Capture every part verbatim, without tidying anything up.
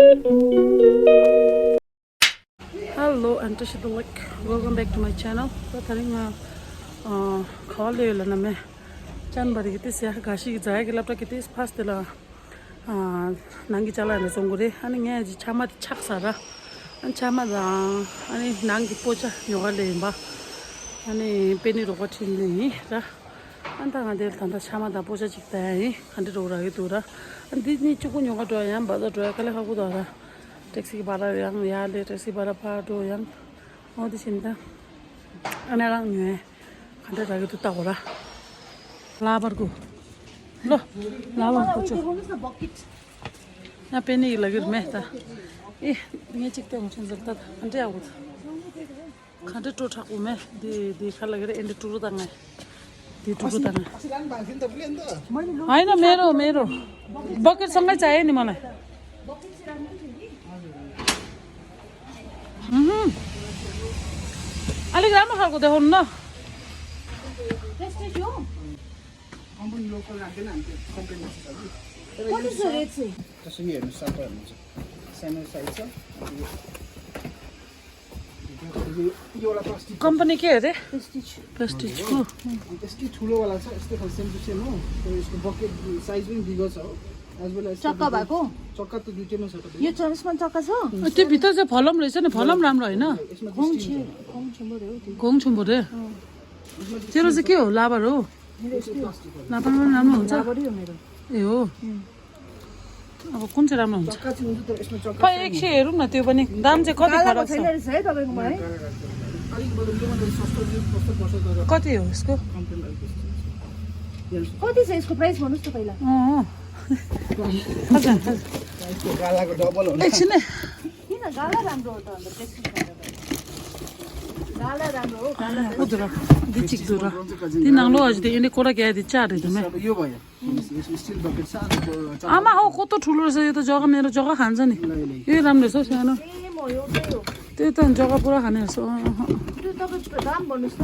Hello and welcome back to my channel. ད་དེ་རིང་ང་ག་པར་སླེབས་ཡོད་ལབ་ན་མེ། ཅན་བ་རི་གི་ཏི་སི་ཡ་ག་ཤི་གི་ཛ་ཡ་གི་སློབ་གྲྭ་གི་ཏི་སི་ཕ་སི་ཏི་ལ། ནང་གི་ཅ་ལག་ནས་བཙོང་གི་རེད། ཨ་ནི་ངས་ཅི་ཆ་མ་དེ་ཆག་ས་ར། ཨ་ནི་ཆ་མ་དང་ཨ་ནི་ནང་གི་པོ་ཅ་ཉོ་ག་སླེབས་ཡིན་པ། ཨ་ནི་པེ་ནི་རོགས་པ་ཁྲིད་ནས་ཡིན་ར། ཨ་ད་ང་དེར་ད་ལྟ་ཆ་མ་དང་པོ་ཅ་ཅིག་ལྟ་ཡ་ཡིན། ག་འདྲ་འགྲོ་རག་གི་འདུག་ར། ཨ་འདི་ནི་གཅིག་པུ་ཉོ་ག་འགྲོ་ཡ་ཡང་བ་ད་འགྲོ་ཡ་དཀའ་ལས་ཁག་པོ་འདུག་ར། ཊེག་སི་གི་བ་ར་ཡང་ཡ་ལས་ཊེག་སི་བ་ར་ཕར་འགྲོ་ཡང་། འོ་དེ་བཞིན་ད། ཨ་ནི་རང་ཉོ་ཡ། ག་འདྲ་རག་གི་འདུག་ལྟ་གོ་ར། ལ་བར་གོ། ལོ། ལ་བར་གོ་ཆོ། ཡ་པེ་ནི་ཡི་ལ་གིར་མེ་ད། ཨེ། ངས་གཅིག་ལྟ་འོང་ཆེན་ཟེར་ད་ག་འདྲ་ཡག་པོ་ད། ག་འདྲ་སྤྲོ་དྲག་པོ་མེ། དེ་དེ་ཁ་ལ་གིར་ཨེ་འདྲ་ཀྲུ་རུ་ད་ང་། དེ་ཀྲུ་རུ་ད་ང་། ཨ་ཡིན་ན་མེ་རོ་མེ་རོ། བོ་ཀེ་སང་ག་ཅ་ཡེ་ནི་མ་ལ། ཨ་ལི་ར་མ་ཧ་གོ་དེ་ཧོན་ན། Company local again and company. What is the rate, sir? Just here, Mister Sir. Same size, sir. Company के अरे? Prestige. Prestige को। यस्तै ठुलोवाला छ, यस्तै खालको same to same हो। तर यसको बकेट साइज पनि बिगर छ हो। As well as चक्का भएको? चक्का त दुइटैमा छ तपाईँको। यो च-, यसमा चक्का छ? त्यो भित्र चाहिँ फलम रहेछ नि, फलम राम्रो होइन? यसमा चाहिँ स्टिल छ। घोङ छेम्बो रे हो त्यो। घोङ छेम्बो रे? अँ। तेरो चाहिँ के हो, लाबर हो? मेरो यस्तै हो। लाबर पनि राम्रो हुन्छ? लाबरै हो मेरो। ए हो। उम्। अब कुन चाहिँ राम्रो हुन्छ? चक्का चाहिँ हुन्छ, तर यसमा चक्का खै, छैन। एकछिन हेरौँ न, त्यो पनि दाम चाहिँ कति कालाको फरक छ? छैन रहेछ है तपाईँकोमा है? अलिक बरु योभन्दा सस्तो, यो सस्तो पर्छ तर कति हो यसको? कम्प्लेन अलिक बेसी छ। हेर्नुहोस्। कति छ यसको प्राइस भन्नुहोस् त पहिला। अँ, अँ। हजुर, हजुर। प्राइसको कालाको डबल हो नि। एकछिन है। किन गाला राम्रो हो त अन्त प्रेस्टिज भन्दा पनि? गाला राम्रो हो, गाला आ, उधर, दिचिक दूर। ती नांगलो आज दे, इन्हें कोड़ा क्या है, दी चार है तुम्हें। यो भयो। स्टिल बकेट छ, अनि त्यो चक्का आमा हो, कस्तो ठुलो रहेछ यो त, जग्गा मेरो जग्गा खान्छ नि। ल, ल। यो राम्रो रहेछ हौ, सानो। सेम हो, एउटै हो। त्यही त, जग्गा पुरा खाने रहेछ। अँ, अँ। त्यो तपाईँ दाम भन्नुहोस् त।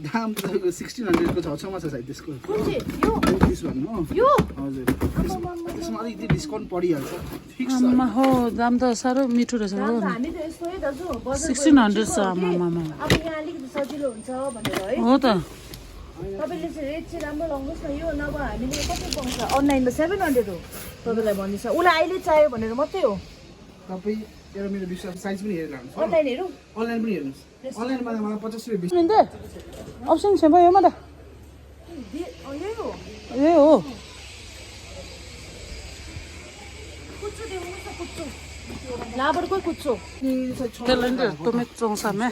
दाम त सिक्सटिन हन्ड्रेडको छेउछाउमा छ सायद त्यसको। कुन चाहिँ? यो? दिस भन्नु हो। यो? हजुर। आमामामा। त्यसमा अलिकति डिस्काउन्ट परिहाल्छ। फिक्स छ। आमा हो, दाम त साह्रो मिठो रहेछ दाम हो। त हामी त यस्तो है दाजु, बजार सिक्सटिन हन्ड्रेड गएपछि छ, ठिक हो कि? आमामामा। अब यहाँ अलिकति सजिलो हुन्छ भनेर है। हो त। तपाईँले चाहिँ रेट चाहिँ राम्रो लाउनुहोस् न, यो नभए हामीले कति पाउँछ? अनलाइनमा सेभेन हन्ड्रेड हो, तपाईँलाई भन्दैछ, उसलाई अहिले चाहियो भनेर मात्रै हो। तपाईँ र मेरो विश्वास, साइज पनि हेरेर लानुहोस् हो। अनलाइन हेरौँ। अनलाइन पनि हेर्नुहोस्। अनलाइनमा मलाई पचास रुपियाँ बेसी। नि त अप्सन छेम्बो यो मात्र। दि-, अँ, यही हो। यही हो। कुच्चो देखाउनुहोस् न, कुच्चो। लाबरकै कुच्चो। त्यसलाई नि त तोमे चोङ्सामे।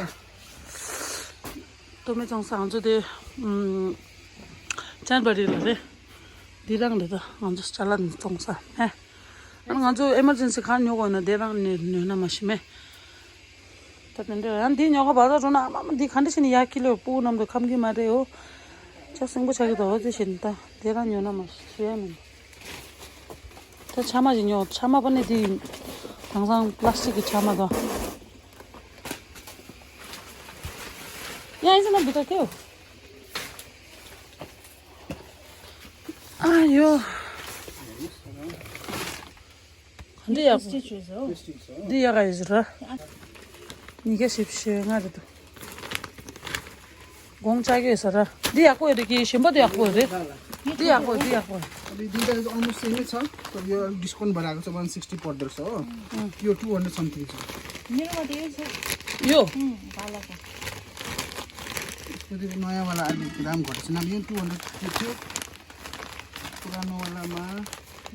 तोमे चोङ्सा हुन्छ त्यो, उम्, च्यानबारीलाई रे। འདི་རང་རེད་ད། ང་ཚོ་ཅ་ལག་འདི་གཏོང་ས་ཧེ། ཨ་ང་ཚོ་ཨེ་མར་ཇེན་སི་ཁང་ཉོ་དགོས་ན་དེ་རང་ནས་ཉོས་ན་མ་ཤི་མེ། ད་དེ་འདྲ་ཡང་འདི་ཉོ་ག་བ་ཟ་འགྲོ་ན་ཨ་མ་མ་འདི་ག་འདྲ་བྱས་ནས་ཡག་གི་ལོ་སྤུ་གུ་རྣམས་ལ་ཁམ་གི་མ་རེད་འོ། ཅག་སེང་པོ་ཆགས་ཀྱི་འདུག་འོ་དེ་བྱས་ནས་ད་དེ་རང་ཉོས་ན་མ་ཤི་ཡ་མིན། ད་ཆ་མ་ཞིག་ཉོ། ཆ་མ་པ་ནི་དེ་དེང་སང་པ་ལ་སི་ཊིག་གི་ཆ་མ་དང་། ཡང་ཨེ་ཟེར་ན་འདི་ད་ཁེའོ། ཨ་ཡོ། འདི་ཡག་པོ། སི་ཊི་ཆི་རེད་ཟེར། འདི་ཡག་ག་ཡོད་ཟེར་ར། ཉིས་བརྒྱ་བཞི་བཅུ་ཞེ་ལྔ་རེད་འདུག་དགོང་ལྕགས་ཡོད་ཟེར་ར། འདི་ཡག་པོ་ཡོད་རེད་ཀྱི། ཞིམ་པོ་འདི་ཡག་པོ་ཡོད་རེད། འདི་ཡག་པོ། འདི་ཡག་པོ། अभी दुईटा अलमोस्ट सेमै छ, तर यो अलिक डिस्काउन्ट बढाएको छ, वान सिक्सटी पर्दो रहेछ हो। यो टू हन्ड्रेड समथिङ छ। मेरोमा त यही छ। यो? उम्, कालाको। यसको त्यो नयाँवाला अहिले दाम घटेको छ, नभए यो टू हन्ड्रेड थियो, पुरानोवालामा।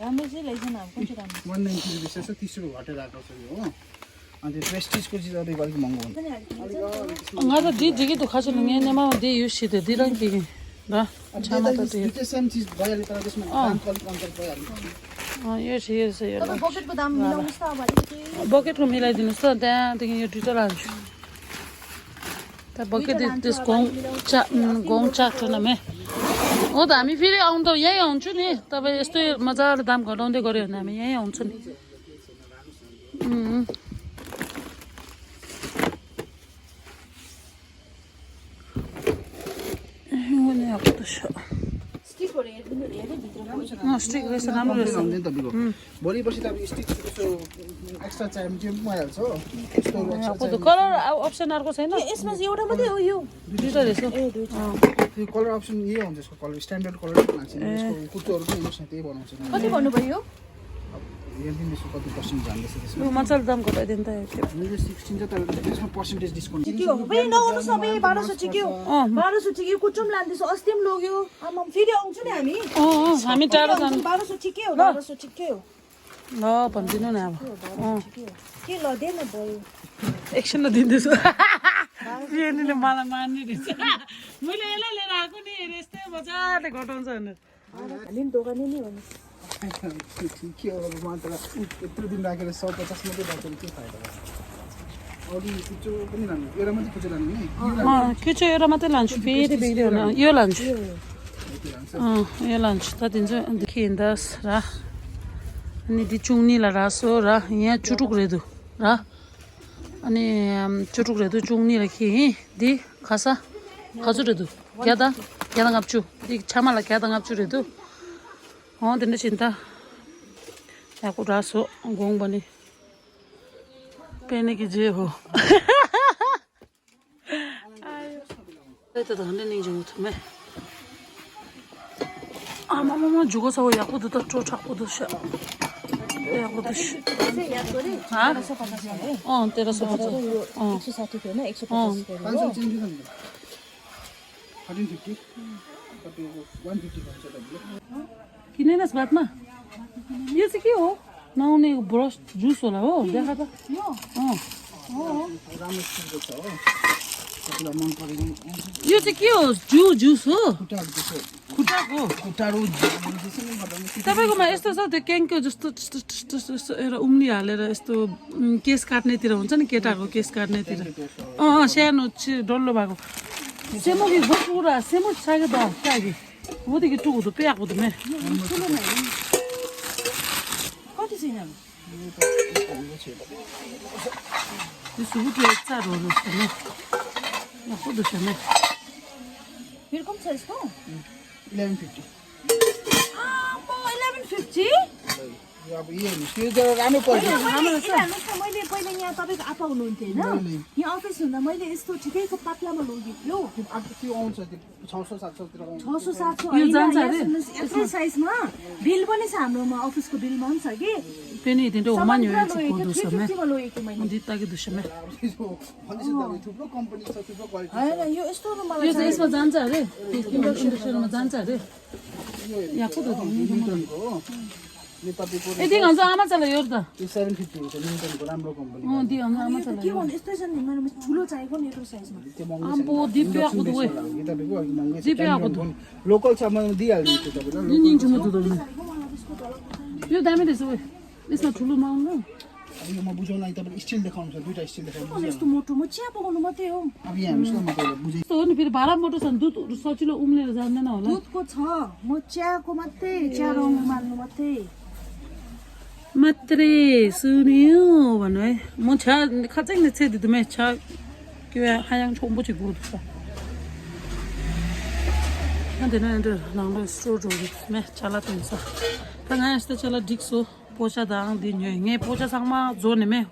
राम्रो चाहिँ रहेछ नि, अब कुन चाहिँ राम्रो? वान नाइन्टी रुपिस रहेछ, तिस रुपियाँ घटेर आएको छ यो हो। अनि त्यो प्रेस्टिजको चिज अलिक, अलिक महँगो हुन्छ। ང་ཚོ་འདི་འགྲིག་གི་འདུག་ཁ་ཆེ་ལ་ངའི་སྣེ་མ་འདི་ཡུལ་ཤི་དེ་འདི་རང་གི་ཡིན་ར། ཆ་མ་ད་དེ་ཡོད། दुईटै सेम चिज भइहाल्यो, तर त्यसमा अँ। दामको अलिक अन्तर भइहाल्यो। अँ यो छ यो छ यो तपाईँ बकेटको दाम मिलाउनुहोस् न अब अलिकति। बकेटको मिलाइदिनुहोस् त, त्यहाँदेखि यो दुइटा लान्छु। त बकेट दुइटा लान्छु, त्यस अब गोङ अलिक मिलाउनु चा-, उम्, गोङ चाख्दैन मे। हो त हामी फेरि आउँदा यहीँ आउँछु नि, तपाईँ यस्तै मजाले दाम घटाउँदै गऱ्यो भने हामी यहीँ आउँछु नि। उम्। यो पनि आएको त छ। अँ, स्टिक रहेछ, राम्रो रहेछ। भोलिपर्सि त अब स्टिक एक्स्ट्रा चाहियो भने चाहिँ म हाल्छु। यस्तो एक्स्ट्रा चाहियो भने कलर अब अप्सन अर्को छैन? यसमा चाहिँ एउटा मात्रै हो यो। दुईटा रहेछ। ए, दुईटा। अँ। त्यो कलर अप्सन यही हुन्छ, यसको कलर स्ट्यान्डर्ड कलर नै बनाएको छ। यसको कुर्तोहरू पनि हेर्नुहोस् न, त्यही बनाउँछ नि। कति भन्नुभयो? अब हेरिदिनु यसको कति पर्सेन्ट जाँदैछ त्यसमा। लु, मजाले दाम घटाइदिनु त। मेरो सिक्सटिन चाहिँ तपाईँको त्यसमा पर्सेन्टेज डिस्काउन्ट। ठिकै हो। फेरि नआउनु सबै बाह्र सौ ठिकै हो। अँ। बाह्र सौ ठिकै, कुचुम लाँदैछु, अस्ति पनि लग्यो। आमाम, फेरि आउँछु नि हामी। अँ, अँ, हामी टाढो जानु। बाह्र सौ ठिकै हो, ल। बाह्र सौ ठिकै हो। ल, भनिदिनु न अब। अँ। के ल, दे न भयो। एकछिन ल दिँदैछु। यहाँनिर मलाई मार्ने रहेछ। मैले यसलाई लिएर आएको नि, यस्तै मजाले घटाउँछ भनेर। हामी पनि दोकाने नै हो नि। ठिकै हो, अब म त यत्रो दिन राखेर सय पचास मात्रै राखेर के फाइदा भयो? अघि कुचो पनि लानु, एउटा मात्रै कुचो लानु नि? अँ, कुचो एउटा मात्रै लान्छु, फेरि बिग्रियो भने यो लान्छु। अँ, यो लान्छु। ད་དེ་ཚོ་འདི་ཁྱེར་འདུག་ར། ཨ་ནི་འདི་བཅུ་གཉིས་ལ་རག་སོང་ར། ཡང་བཅུ་དྲུག་རེད་འདུག་ར། ཨ་ནི་ཨམ་བཅུ་དྲུག་རེད་འདུག་བཅུ་གཉིས་ལ་ཁྱེར་ཡིན། འདི་ག་ས་ག་ཚོད་རེད་འདུག་བརྒྱ་དང་བརྒྱ་དང་ལྔ་བཅུ། འདི་ཆ་མ་ལ་བརྒྱ་དང་ལྔ་བཅུ་རེད་འདུག་འོ་དེ་འདྲ་བྱིན་ད། ཡག་པོ་རག་སོང་དགོངས་པ་ནི། པེ་ནེ་ཀི་ཇེ་ཧོ། ཨ་ཡོ། ད་ད་ད་འདི་ནས་འཇོག་ཐུབ་མེད། ཨ་མ་མ་མ་འཇུག་གོ་ས་བོ་ཡག་པོ་འདུག་ད་སྤྲོ་དྲག་པོ་འདུག་ཤ། ཡག་པོ་འདུག་ཤ། ཨ། ཨོ་དེ་ར་སོ་པ་ས། ཨོ། पाँच सौ चेंज कितना? Thirteen fifty. कितने दस बात में? यो चाहिँ के हो? नआउने ब्रस जुस होला हो, देखा त। यो? अँ। हो। यो चाहिँ के हो? जु जुस हो? खुट्टाको। खुट्टाको जुस। तपाईँकोमा यस्तो छ, त्यो क्याङ्क्यो जस्तो, जस्तो, जस्तो, जस्तो, जस्तो एउटा उम्ली हालेर यस्तो, उम्, केश काट्नेतिर हुन्छ नि, केटाहरूको केश काट्नेतिर। अँ, अँ, सानो, डल्लो भएको। सेमो कि बोसुरा, सेमो सागे द, सागे। वो देखि टुकुदो, प्याकुदो, मे। कति छ यिनीहरू? यो सुबुत यो चार हो, जस्तो, मे। यहाँ को दुसरा, मे। मेरो कम छ यस्तो? Eleven fifty. आम्बो, इलेभेन फिफ्टी? यो अब यो हेर्नुहोस्, यो जग्गा राम्रो पर्छ। होइन, मैले, यिनीहरू, मैले पहिले यहाँ तपाईँको आप्पा हुनुहुन्थ्यो, होइन? मैले। यहाँ अफिस हुँदा मैले यस्तो ठिकैको पातलामा लगेको थियो। त्यो, अब त्यो आउँछ, त्यो छ सौ, सात सौतिर आउँछ। छ सौ, सात सौ यो होइन, जान्छ यहाँ अरे? सुन्नुहोस्, यत्रो साइजमा बिल पनि छ हाम्रोमा, अफिसको बिलमा पनि छ कि। पेनी तिनटै होमा सामान नि पुरा लगेको थियो, थ्री फिफ्टीमा लगेको मैले। दित्ताको दुसरा, मे। अब यो भन्दैछु त, अब थुप्रो कम्पनी छ, थुप्रो क्वालिटी छ। होइन, यो यस्तो रुमाल यो चाहिँ यसमा जान्छ अरे? इन्डक्सनमा जान्छ अरे? यो हेर्नु, यो त मिल्टनको हो। यो तपाईँको ए, दिइहाल्छ आमा चाहिँलाई यो त। यो सेभेन फिफ्टी हो, मिल्टनको राम्रो कम्पनी। अँ, दिइहाल्छ आमा चाहिँलाई यो त के यो। भन्नु, यस्तै छ नि, मेरोमा ठुलो चाहिएको नि, यत्रो साइजमा। त्यो महँगो छ आम्बो, नि। दिप्यो आएको त इन्डक्सन बेसमा ओए। लाग्यो कि तपाईँको, अलिक महँगै छ। दिप्यो आएको त। लोकल छ, म दिइहाल्छु नि तपाईँलाई, नि लोकल नि छ। जुम्मा दुध आउने। यो दामी रहेछ ओए। यसमा ठुलो माउन्ट र अब यो म बुझाउन लागि तपाईँले स्टिल देखाउनु छ, दुईवटा स्टिल देखाउनु छ। यस्तो मोटो, म चिया पकाउनु मात्रै हो। अब यहाँ हेर्नुहोस् न, म तपाईँलाई बुझाइ यस्तो हो नि, फेरि भाँडा मोटो छ भने दुध सजिलो उम्लेर जाँदैन होला। दुधको छ, म चियाको मात्रै, चिया रङ उमाल्नु मात्रै। मात्रै सुनियो भन्नु है। म छ्या खाँचै नि छे दिदुमे छ्या के हायाङ छोम्बो छि गुद छ। ཁྱེད་ནང་ལ་སྤྲོ་འགྲོ་གི་མེད་ཅ་ལག་སྟོན་ས། ད་ང་ཡང་ཅ་ལག་སྒྲིག་སོ། པོ་ཆ་དང་འདི་ཉོས། ངས་པོ་ཆ་ཚང་མ་བཟོ་ནས་མེད།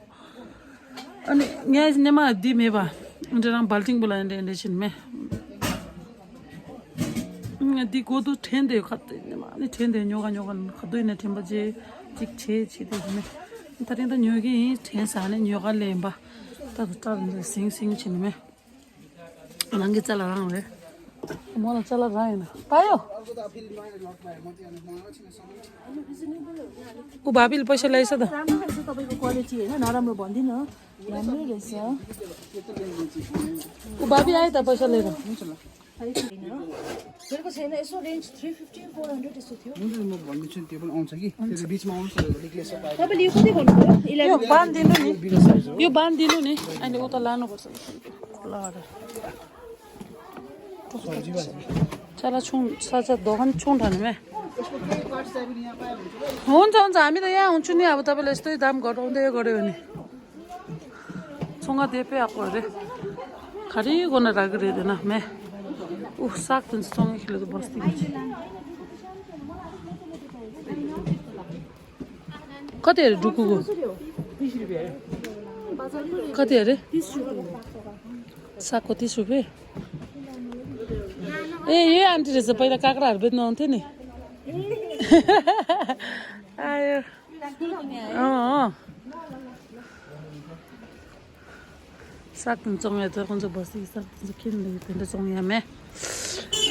ཨ་ནི་ངས་ནས་མ་འདི་མེད་པ། འདི་རང་བལ་ཏིང་པོ་ལ་འདྲེ་འདྲེ་བཞིན་མེད། ང་འདི་གོ་དུ་དྲན་དེ་ཁ་དེ་ནས་མ་ནི་དྲན་དེ་ཉོ་ག་ཉོ་ག་ཁ་དོ་ནས་དྲན་པ་ཅེ་ཅིག་ཆེ་ཆེ་དེ་མེད། ད་རིང་ད་ཉོ་གི་ཡིན་དྲན་ས་ནས་ཉོ་ག་ལེན་པ། ད་དུ་ཏར་འདི་སིང་སིང་བྱེད་ནི་མེད། རང་གི་ཅ་ལག་རང་རེད། མོ་ལ་ཅ་ལག་རང་ཡིན་ན། पायो। ऊ भाबीले पैसा ल्याएछ त। राम्रो रहेछ तपाईँको क्वालिटी होइन, नराम्रो भन्दिनँ, राम्रै रहेछ। ऊ भाबी आयो त पैसा लिएर। छैन, यसो range three fifty four hundred यस्तो थियो। हुन्छ, म भनिदिन्छु नि, त्यो पनि आउँछ कि। त्यो त बिचमा आउँछ, रिक्लेस पायो। तपाईँले यो कति भन्नुभयो? यो इलेभेन। बाँधिदिनु नि। बिना साइज हो। यो बाँधिदिनु नि। अनि उता लानुपर्छ। ल। चला छौँ, साचा दोकान छौँ ठानेमा। हुन्छ, हुन्छ, हामी त यहाँ हुन्छौँ नि। अब तपाईँले यस्तै दाम घटाउँदै गऱ्यो भने। ཚོང་ཁང་དེ་དཔེ་ཡག་པོ་རེད། ག་རེ་དགོས་ན་རག་གི་རེད་དེ་ན་མེད། ཨུ་སག་དེ་ཚོང་ཁང་ལ་དུ་བོ་སྟེ་གི་ཅི། कति अरे डुकुको? कति अरे? सागको तिस रुपियाँ। ए, यही आन्टी रहेछ, पहिला काँक्राहरू बेच्नु आउँथ्यो नि। आयो। अँ, अँ। साग ཙོང་ཡ་དེ་ཁོང་ཚོ་བསྟི་གི་ས་ཁོང་ཚོ་ཁྱེར་ལེ་དེ་འདྲ་ཙོང་ཡ་མེད།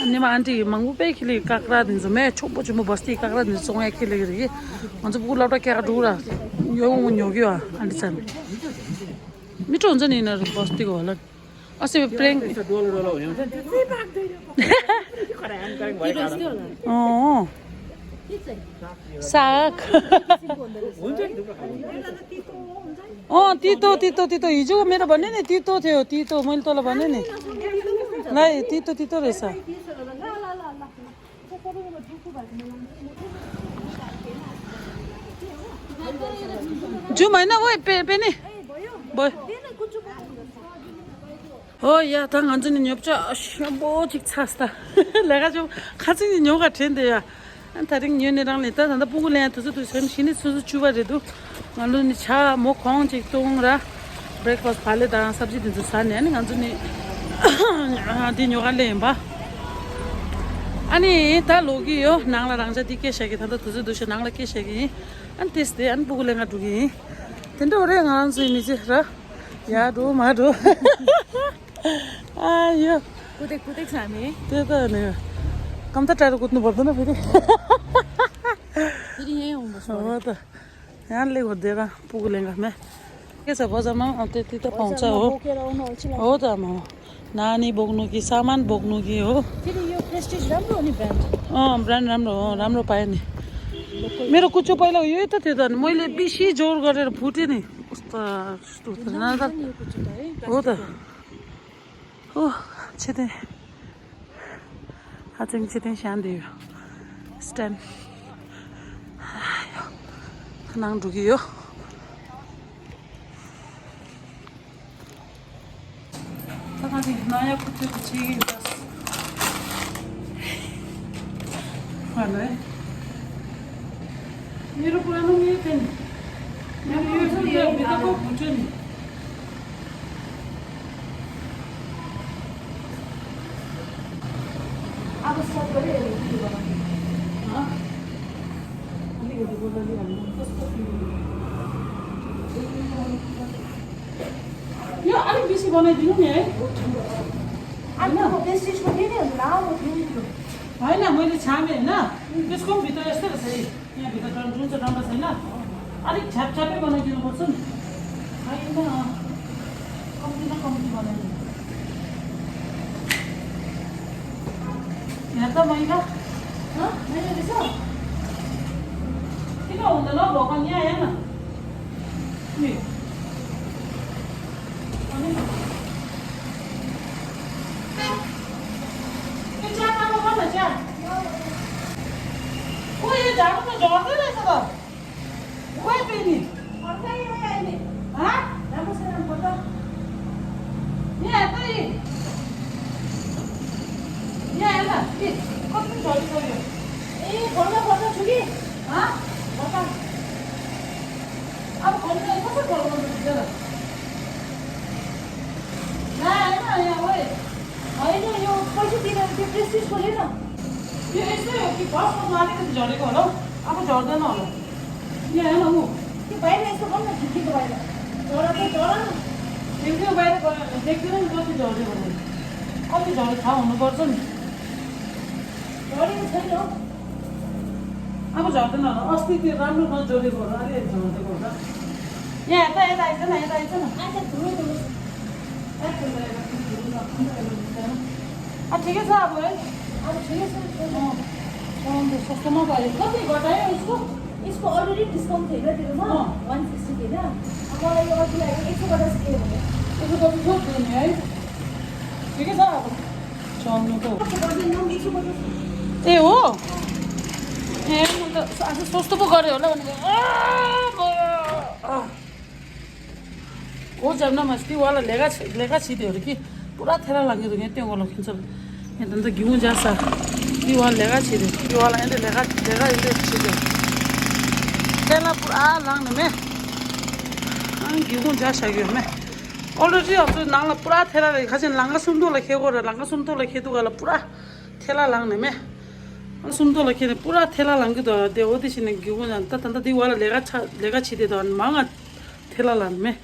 ཨ་ནི་མ་ཨན་ཏི་མང་པོ་པས་ཁྱེར་ལེ་ཀ་ཀ་ར་དེ་ཚོ་མེད། ཆོག་པོ་ཆོག་པོ་བསྟི་ཀ་ཀ་ར་དེ་ཚོ་ཙོང་ཡ་ཁྱེར་ལེ་རེད། ང་ཚོ་ཕྲུ་གུ་སློབ་གྲྭ་སྐྱེལ་ག་འགྲོ་ར་ཡོང་ངོ་ཉོ་གི་ཡོད། ཨ་ནི་ཙམ་མི་གྲོང་ཚོ་ནི་ན་རུ་བསྟི་གོ་ལ། ཨ་སེ་པྲེང་། ཨོ། ཟ། ཨོ། ཏི་ཏོ་ཏི་ཏོ་ཏི་ཏོ་ཡི་ཇོ་མེ་ར་བ་ནེ་ནེ་ཏི་ཏོ་ཐེ་ཡོ་ཏི་ཏོ་མོལ་ཏོ་ལ་བ་ནེ་ནེ། ལ་ཡི་ཏི་ཏོ་ཏི་ཏོ་རེ་ས། ཇུ་མ་ན་ཝེ་པེ་པེ་ནེ། བོ། ཨོ་ཡ། ད་ང་ཚོ་ནི་ཉོ་ཆ་ཤམ་པོ་ཅིག་ཚར་སོང་། ལས་ཀ་ཅོ་ཁ་ཚིག་ནི་ཉོ་ག་དྲན་དེ་ཡ། ཨ་ད་རིང་ཉོས་ནི་རང་ལས། ད་ད་ལྟ་སྤུ་གུ་ལེན་དུས་ཚོད་དུས་ཚོད་ཞི་ནི་སོ་སོ་བཅུ་པ་རེད་འདུག་ང་ལོ་ནི་ཇ་མོ་གོང་ཅིག་བཏུང་ར། བྷི་རེག་ཕ་སི་བག་ལེབ་དང་སབ་ཇི་དེ་ཚོ་ཟ་ནས། ཨ་ནི་ང་ཚོ་ནི་འདི་ཉོ་ག་སླེབས་ཡིན་པ། ཨ་ནི་ད་ལོག་གི་ཡོད། ནང་ལ་རང་ཇ་འདི་སྐྱེལ་བཞག་གི། ད་ལྟ་དུས་ཚོད་འདུག་ཤ་ནང་ལ་སྐྱེལ་བཞག་གི་ཡིན། ཨ་ནི་ཏེས་ཏེ་ཨ་ནི་སྤུ་གུ་ལེན་ག་འགྲོ་གི་ཡིན། དེ་འདྲ་རེད། ང་རང་ཚོའི་མི་ཚེ་ར། ཡ་འགྲོ་མ་འགྲོ། ཨ་ཡོ། ཀུ་ཏེ་ཀུ་ཏེ་ས་ནི། དེ་ད་ནི། ཀམ་ཏ་ཏྲ་རུ་ཀུ་ཏུ་ནུ་བར་དུ་ན་ཕེ་རི། ཕེ་རི་ཡེ་ཡོང་བ་སོ། ཨོ་ད། ཡང་ལེགས་པོ་བསྡད་ར་སྤུ་གུ་ལེན་ག་མེད། སྐད་ཆ་བོ་ཟ་མ་ཨོ་ཏེ་ཏི་ཏ་ཕོང་ཚ་འོ། འོ་ད་མ། नानी बोक्नु कि सामान बोक्नु कि हो। फेरि यो प्रेस्टिज राम्रो हो नि ब्रान्ड। अँ, ब्रान्ड राम्रो हो, राम्रो पायो नि। मेरो कुचो पहिला उयो त थियो त, मैले बेसी जोर गरेर फुट्यो नि। उस्तो, उस्तो त, न त। यो कुचो त है, हो त। प्लास्टिकको। हो, छिटै। हाचेङ छिटै स्ट्यान्ड। खनाङ ढुकियो। नयाँ खुट्टा चाहिँ बस। है। मेरो पुरानो मेरो पेन। मेरो यो जुन चाहिँ भित्रको भुट्यो नि। अब स्टार्ट गरेँ, अलिकति बनाउने। अलिकति बनाउने, हामी कस्तो feel हुन्छ? यो अलिक बेसी बनाइदिनु नि है। अनि त म प्रेस्टिजको दिने लामो थियो नि त्यो। होइन, मैले छामेँ होइन, त्यसको पनि भित्र यस्तै रहेछ है। यहाँभित्र डन-, जुन चाहिँ डन्डा छैन, अलिक छ्यापछ्यापै बनाइदिनुपर्छ नि। होइन, कम्ती न कम्ती बनाइदिनु। यहाँ त मैला। हँ? मैला रहेछ? किन हुँदैन हौ भगवान? यहाँ हेर न। ए। अनि यो चिया राम्रो गर न, चिया। ओ, यो झाडु त झर्दै रहेछ त। खोइ पेनी। फर्काइ, खोइ अहिले। हँ? राम्रोसँग फर्का। यहाँ हेर त यी। यहाँ हेर न, यी। कति झरिसक्यो। ए, फर्का, फर्का छु कि। हँ? फर्का। अब फर्का, कसरी फर्काउनु पर्छ र? ला, हेर न, यहाँ, ओए। होइन, यो पैसा तिरेर त्यो प्रेस्टिज खोले न। यो यस्तै हो कि फर्स्ट फर्स्टमा अलिकति झरेको होला हौ, अब झर्दैन होला। यहाँ हेर न, ऊ। त्यो बाहिर यस्तो गर्नु न, खिड्कीको बाहिर। झरा चाहिँ झरा न। खिड्कीको बाहिर गयो भने देख्दैन नि कति झर्यो भनेर। कति झर्यो थाहा हुनुपर्छ नि। झरेको छैन हौ। अब झर्दैन होला, अस्ति त्यो राम्रो नझरेको होला, अलिअलि झर्दिएको होला। यहाँ हेर त, यता आइज न, यता आइज न। आइज, धुलो, धुलो। अँ, ठिकै छ अब है। अब ठिकै छ। अँ, अँ, सस्तोमा भयो। कति घटायो यसको? यसको अलरेडी डिस्काउन्ट थियो क्या तेरोमा? अँ। वान सिक्सटी थियो क्या? अब मलाई यो अर्को लागि एक सय पचास के हो? एक सय पचास थोक दिने है। ठिकै छ अब। चल्नुको। एक सय पचास, एक सय पचास। ए हो? ए, म त आज सस्तो पो गरेँ होला भनेको। अँ, म, अँ। ओ जम्न मस्ती वाला लेगा छ-, लेगा छिदेहरू कि पुरा थेला लाग्यो त त्यहाँ वाला खिन्छ। यहाँ त गिउँ जाछ। कि वाला लेगा छिदे, कि वाला यता लेगा, लेगा यता छिदे। ཐལ་བ་པུ་ར་ལངས་ནས་མེད། ཨང་སྒེའུ་ཁུང་བརྒྱབ་བཞག་གི་ཡོད་མེད། ཨོ་ལེ་ཌི་ང་ཚོའི་ནང་ལ་པུ་ར་ཐལ་བ་རེད། ཁ་ཆེན་ལམ་ཁ་སུམ་མདོ་ལ་འཁེལ་གོ་རེད། ལམ་ཁ་སུམ་མདོ་ལ་འཁེལ་དུས་ག་ལ་པུ་ར་ཐལ་བ་ལངས་ནས་མེད། ཨང་སུམ་མདོ་ལ་འཁེལ་ནས་པུ་ར་ཐལ་བ་ལངས་གི་འདུག་དེ་འོ་དེ་བྱས་ནས་སྒེའུ་ཁུང་ནང་ད་ད་ད་འདི་བ་ལ་ལས་ཀ་ཆ་ལས་ཀ་བྱེད་དེ་འདུག་མང་ང་ཐལ་བ་ལངས་ནས་མེད།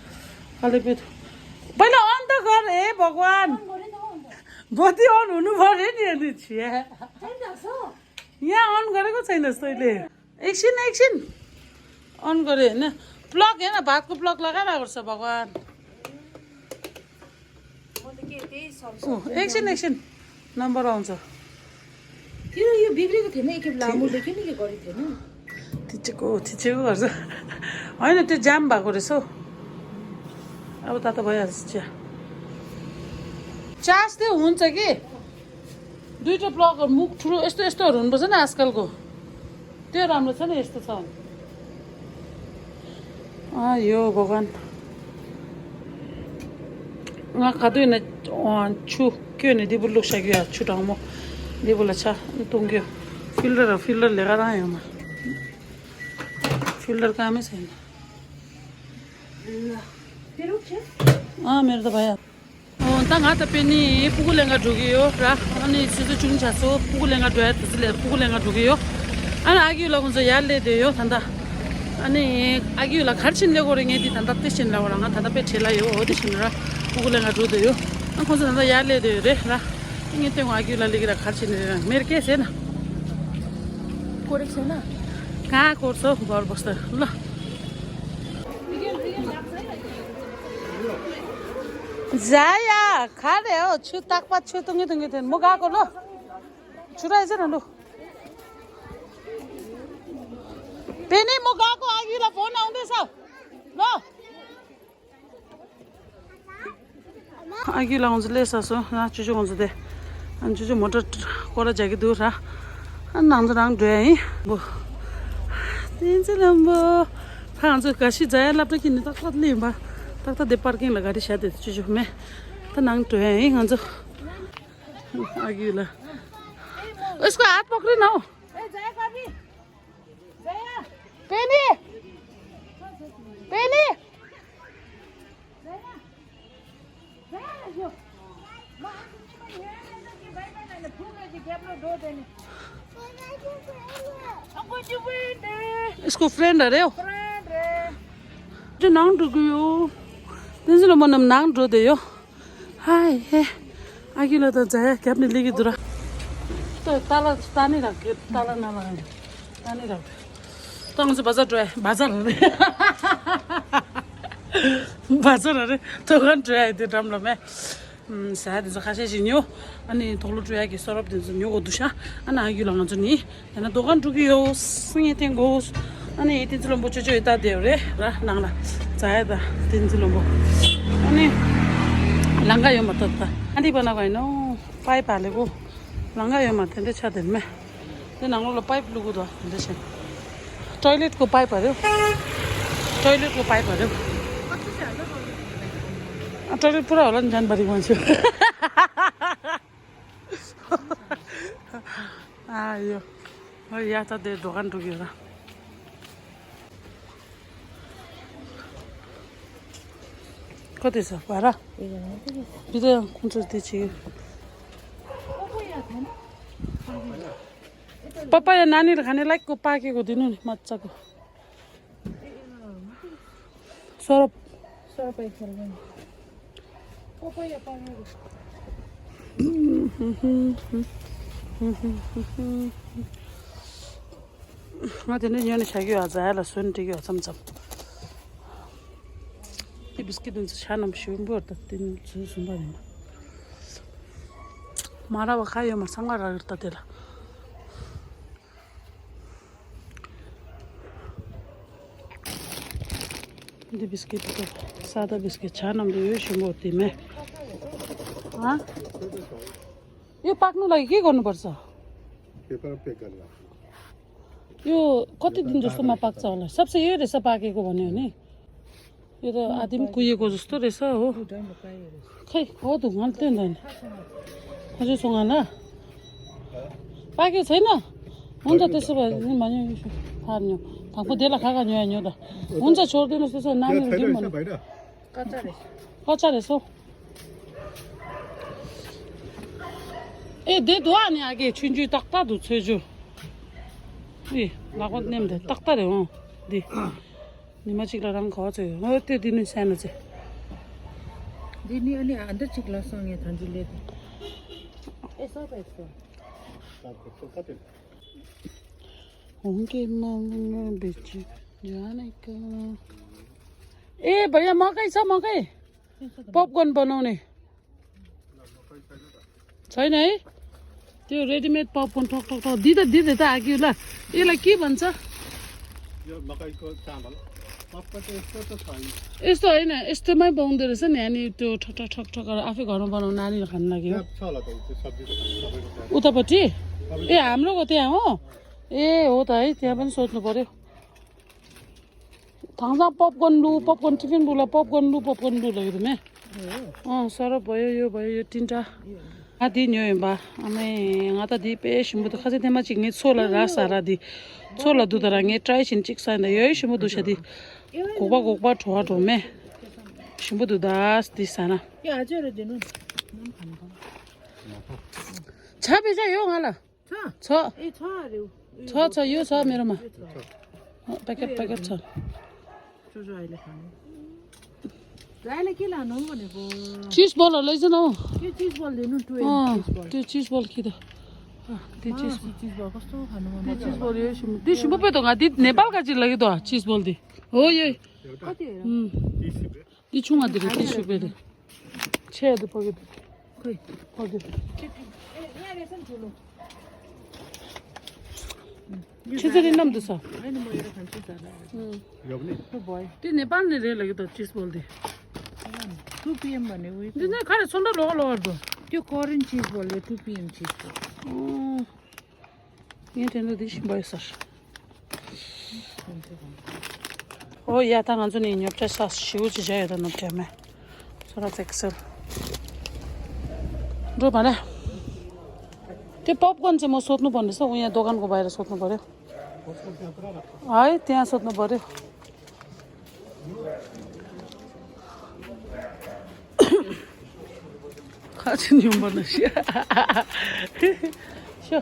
ཨ་ལེ་པེ་ཐུ། पहिला अन त गर हे भगवान। बत्ती अन हुनु पर्यो नि अनि छिया। यहाँ अन गरेको छैन तैँले। एकछिन एकछिन। अन गरे होइन। प्लग हेर न, भातको प्लग लगाइरहेको रहेछ भगवान। ऊ एकछिन एकछिन। नम्बर आउँछ। तेरो यो बिग्रेको थिएन, एकखेप लामो देख्यो नि, के गरेको थिएन? थिचेको थिचेको गर्छ। होइन, त्यो जाम भएको रहेछ हौ। अब तातो भइहाल्छ चिया। चार्ज चाहिँ हुन्छ कि। दुईवटा प्लगहरू मुख ठुलो यस्तो यस्तोहरू हुनुपर्छ नि आजकलको। त्यो राम्रो छ नि, यस्तो छ भने। ཨ་ཡོ་བོ་གན། ང་ག་དུས་ནས་ཨ་ཆུ་བསྐྱོན་ནས་འདི་བུ་བླུགས་བཞག་གི་ཡ། ཆུ་གྲང་མོ་འདི་བུ་ལ་ཆ་བཏུང་གི་ཡོད། ཕིལ་ཊར་ཕིལ་ཊར་ལས་ཀ་རང་ཡོད་མ། ཕིལ་ཊར་ཀ་མེད་ཟེར་ན། ཨ་མེར་ད་བ་ཡ། ཨོ་ད་ང་ད་པེ་ནི་སྤུ་གུ་ལེན་ག་འགྲོ་གི་ཡོད་ར། ཨ་ནི་ཆུ་ཚོད་ཆུང་ཆ་ཚོ་སྤུ་གུ་ལེན་ག་འགྲོ་ཡ། དུ་ཚོད་ལས་སྤུ་གུ་ལེན་ག་འགྲོ་གི་ཡོད། ཨ་ནི་ཨ་ཁུ་ལ་ཁོང་ཚོ་ཡར་སླེབས་བསྡད་ཡོད་ད་ལྟ། ཨ་ནི་ཨ་ཁུ་ལ་གར་ཕྱིན་ལེ་གོ་རེ་ངས་འདི་ད་ལྟ་ཏེ་ཕྱིན་ལ་གོ་ར། ང་ད་ལྟ་པེ་བྲེལ་ལ་ཡོད། འོ་དེ་ཕྱིན་ར་སྤུ་གུ་ལེན་ག་འགྲོ་བསྡད་ཡོད། ཨ་ཁོང་ཚོ་ད་ལྟ་ཡར་སླེབས་བསྡད་ཡོད་རེད་ར། ངས་ལྟོས་ང་ཨ་ཁུ་ལ་ལེ་གི་ར་གར་ཕྱིན་རེད་ར། མེར་སྐད་ཟེར་ན། ཀོ་རེ་ཟེར་ན། ག་ཀོར་སོ་གོར་བོ་སྟེ་ལ། ཛ་ཡ་ག་རེ་ཨོ་ཆུ་རྟག་པ་ཆུ་བཏུང་གི་བཏུང་གི་དེ་མོ་ག་གོ་ལོ། ཆུ་ར་ཨེ་ཟེར་ན་ལོ། པེ་ནི་མོ་ག་གོ་ཨ་ཁུ་ལ་ཕོན་ཨང་དེ་ས་ལོ། ཨ་ཁུ་ལ་ང་ཚོ་སླེབས་ཚར་སོང་། ང་ཅོ་ཅོ་ང་ཚོ་དེ། ཨ་ཅོ་ཅོ་མོ་ཊ་སྐོར་ར་རྒྱག་གི་འདུག་ར། ཨ་ནང་དུ་རང་འགྲོ་ཡ་ཡིན་པོ། བསྟན་འཛིན་ལྷུན་པོ། ད་ང་ཚོ་ག་ཤི་ཛ་ཡ་སློབ་གྲྭ་ཁྱེར་ནས་ཏག་ཏག་སླེབས་ཡིན་པ། ཏག་ཏག་དེ་པར་ཀིང་ལ་ག་རེ་བཞག་དེ་ཅོ་ཅོ་མེད། ད་ནང་འགྲོ་ཡ་ཡིན་ང་ཚོ། ཨ་ཁུ་ལ། उसको हात पक्रिन हौ। पेनी। पेनी। यसको फ्रेन्ड अरे हो। त्यो नाम डुग्यो। त्यसले म नाम डुग्यो। हाय हे। अघिल्लो त जाया क्याप्ने लेखी दुरा। त ताला तानी राख ताला नाला। तानी राख। त आउँछ बजार ड्राई बजार अरे। बजार अरे। दोकान ड्राई त्यो राम्रो म्या। सायद ज खासै झिन्यो। अनि थोलो ड्राई कि सरप दिन्छ न्योको दुसा। अनि अघिल्लो आउँछ नि। ཡང་ན་དོ་ག་འགྲོ་གི་ཡོད། སུ་ཡང་བསྟན་དགོས། ཨ་ནི་བསྟན་འཛིན་ལྷུན་པོ་ཅོ་ཅོ་ཡི་ད་དེ་རེད་ར་ནང་ལ། ཛ་ཡ་ད་བསྟན་འཛིན་ལྷུན་པོ། ཨ་ནི་ལང་ཀ་ཡོད་མ་ཐོབ་ད། ཨ་འདི་པ་ན་ག་ཡིན་ནོ། པའི་པ་ལེ་གོ། ལང་ཀ་ཡོད་མ་དེ་འདྲ་ཆ་དེ་མེད། དེ་ནང་ལོགས་ལ་པའིབ་བླུག་གི་འདུག་དེ་འདྲ་བྱས། ཊོའི་ལེཊ་ཀོ་པའིབ་རེད། ཊོའི་ལེཊ་ཀོ་པའིབ་རེད། ཨ་ཊོའི་ལེཊ་པུ་ར་ཧོ་ལ་ཉན་པ་རིག་མ་བྱུང་། ཨ་ཡོ། ཨ་ཡ་ད་དེ་འགྲོ་ག་འགྲོ་གི་ར། ཁོ་དེ་ས་བ་ར། དེ་དེ་ཁོང་ཚོ་དེ་ཆེ། पापा या नानीले खाने लाइकको पाकेको दिनु नि मजाको। सरप। ང་དེ་ནས་ཉོས་ནས་བྱ་རྒྱུ་ཡ་ཛ་ཡ་ལ་སོན་འགྲིག་ཡོད་མཚམས་མཚམས། དེ་བིས་ཀིད་འདི་ཚོ་ཆ་རྣམས་ཞིམ་པོ་ད་དེ་ཚོའི་ཟུམ་པ་ཡིན། མ་ར་བ་ཁ་ཡོད་མ་ཚང་མ་རག་གི་ད་དེ་ལ། འདི་བིས་ཀིད་དེ་ས་ད་བིས་ཀིད་ཆ་རྣམས་དེ་ཡོད་ཞིམ་པོ་དེ་མེད། ཨ། यो पाक्नुलाई के गर्नुपर्छ? पेपर प्याक गरेर राख्नु। यो कति दिन जस्तोमा पाक्छ होला? सबसे यही रहेछ पाकेको भन्यो भने। यो त आधी पनि कुहिएको जस्तो रहेछ हो। खै हो त उहाँले त्यो नि त। हजुर सुँगला। पाकेको छैन? हुन्छ त्यसो भए नि भन्यो फार्नु। དང་པོ་དེ་ལ་ཁ་ཁ་ཉོ་ཡ་ཉོ་ད། འུན་ཚ་ཆོར་དེ་ལ་སོ་སོ་ནང་ནས་རྒྱུ་མ་ནི། ཀ་ཙ་རེད། ཀ་ཙ་རེད་སོ། ཨེ་དེ་དུ་ཨ་ནི་ཨ་ཀེ་ཆུང་ཆུང་ཏག་ཏག་འདུག་ཚོས་ཆུ། ཨེ་ལག་པ་མནན་དེ་ཏག་ཏག་རེད་འོང་། འདི། ཉི་མ་གཅིག་ལ་རང་ག་བ་ཚོས་ཡོད། ཨོ་དེ་འདི་ནི་སེམས་ལ་ཚེ། འདི་ནི་ཨ་ནི་ཨ་འདི་གཅིག་ལ་སོང་ངས་ཐང་ཅིག་ལས་དེ། ཨེ་སོ་པ་ཨེ་སོ། ཧོང་ཀེ་མ་མ་བེ་ཅི་ཇ་ནི་ཀ། ए भैया मकै छ मकै? पपकर्न बनाउने। छैन है? त्यो रेडिमेड पपकर्न ठक ठक ठक दिँदा दिँदै त आग्यो ल। यसलाई के भन्छ? यो मकैको चामल। पपकर्न त यस्तो त छ नि। यस्तो होइन, यस्तोमै पाउँदो रहेछ नि। अनि त्यो ठक ठक ठक ठक गरेर आफै घरमा बनाउनु नानीहरू खानु लागि हो। त्यहाँ छ होला त, त्यो सब्जी दोकान तपाईँको त्यहाँ। उतापट्टि? ए, हाम्रोको त्यहाँ हो? ए, हो त है, त्यहाँ पनि सोध्नु पर्यो। थाङसाङ पपकर्न लु, पपकर्न टिफिन लु ल, पपकर्न लु, पपकर्न लु ल, यो त मे। अँ, सरप भयो, यो भयो, यो तिनटा। आ, दि न्यो यम्बा। अमे, ང་ད་དེ་དཔེ་ཞིམ་པོ་འདུག་ཁ་ཚ་ཐེངས་མ་གཅིག་ངས་ཚོ་ལ་ར་ས་ར་དེ། ཚོ་ལ་འདུག་ད་ར་ངས་ཊྲའི་བྱིན་གཅིག་ས་ཡིན་ད་ཡོད་ཞིམ་པོ་འདུག་ཤ་དེ། གོག་པ་གོག་པ་བྲོ་བ་བྲོ་མེ། ཞིམ་པོ་འདུག་ད་དེ་ས་ན། ཡ་ཨ་ཅོ་རེ་དེ་ནོ། ཆ་པེ་ཆ་ཡོད་ང་ལ། ཚ། ཚ། ཨེ་ཚ་རེད། ཚ་ཚ་ཡོད་ཚ་མེ་རོ་མ། པེ་ཀེཊ་པེ་ཀེཊ་ཚ། ཅོ་ཅོ་ཨ་ལེ་ཁང་། ཨ་ལེ་ཀི་ལ་ནོ་མོ་ནེ་གོ། ཅིས་བོལ་ལ་ལེ་ཟེར་ནོ། ཀི་ཅིས་བོལ་ལེ་ནོ་ཊུ་ཨེམ་ཨ། ཅིས་བོལ། ཏེ་ཅིས་བོལ་ཁི་ད། ཨ་ཏེ་ཅིས་བོལ། ཅིས་བོལ་གོ་སོ་ཧ་ནོ་མོ་ནེ། ཏེ་ཅིས་བོལ་ཡོད་ཤི་མོ། ཏེ་ཤི་མོ་པེ་ཏོ་ང་ཏེ་ནེ་པཱལ་ག་ཅི་ལ་གི་དོ་ཅིས་བོལ་ཏེ། ཨོ་ཡེ། ཨ་ཏེ། ཨུམ། འདི་ཆུང་བ་འདི་རེད། འདི་ཞུ་བས་རེད། ཆེ་འདི་ཕོ་གི་འདི། ཁོས། ཕོ་གི། ཁྱེད་ཚོ་རིན་ནམ་འདུག་ས། འདི་ནེ་པཱལ་ནས་རེད་ལ་གི་དོ་ཅིས་བོལ་འདི། འདི་ནས་ག་རེ་ཚོན་ཁྲ་ལོག་ལོག་འདུག་ཀྱོ་ཀོ་རིན་ཅིས་བོལ་ལ་ཊུ་པི་ཨེམ་ཅིས་བོལ། ངས་དྲན་འདུག་འདི་ཞིམ་པོ་ཡོད་ས་རེད། ཨོ་ཡ་ད་ང་ཚོ་ནི་ཉོ་ཆ་ས་ཞིའུ་ཅི་བྱ་ཡོད་ད་ནོ་བྱ་མེད། ཚོ་ར་ཚེག་སེལ། འགྲོ་མ་རེད། དེ་པོབ་ཀོན་ཅི་མོ་སོད་ནུ་པོ་ནི་ས་ཨུ་ཡ་དོ་གན་གོ་བ་ཡ་ར་སོད་ནུ་པོ་རེད། ཨའི་དེ་ཡང་སོད་ནུ་པོ་རེད། ཁ་ཆེ་ཉུང་པ་ན་ཤི། ཤོ།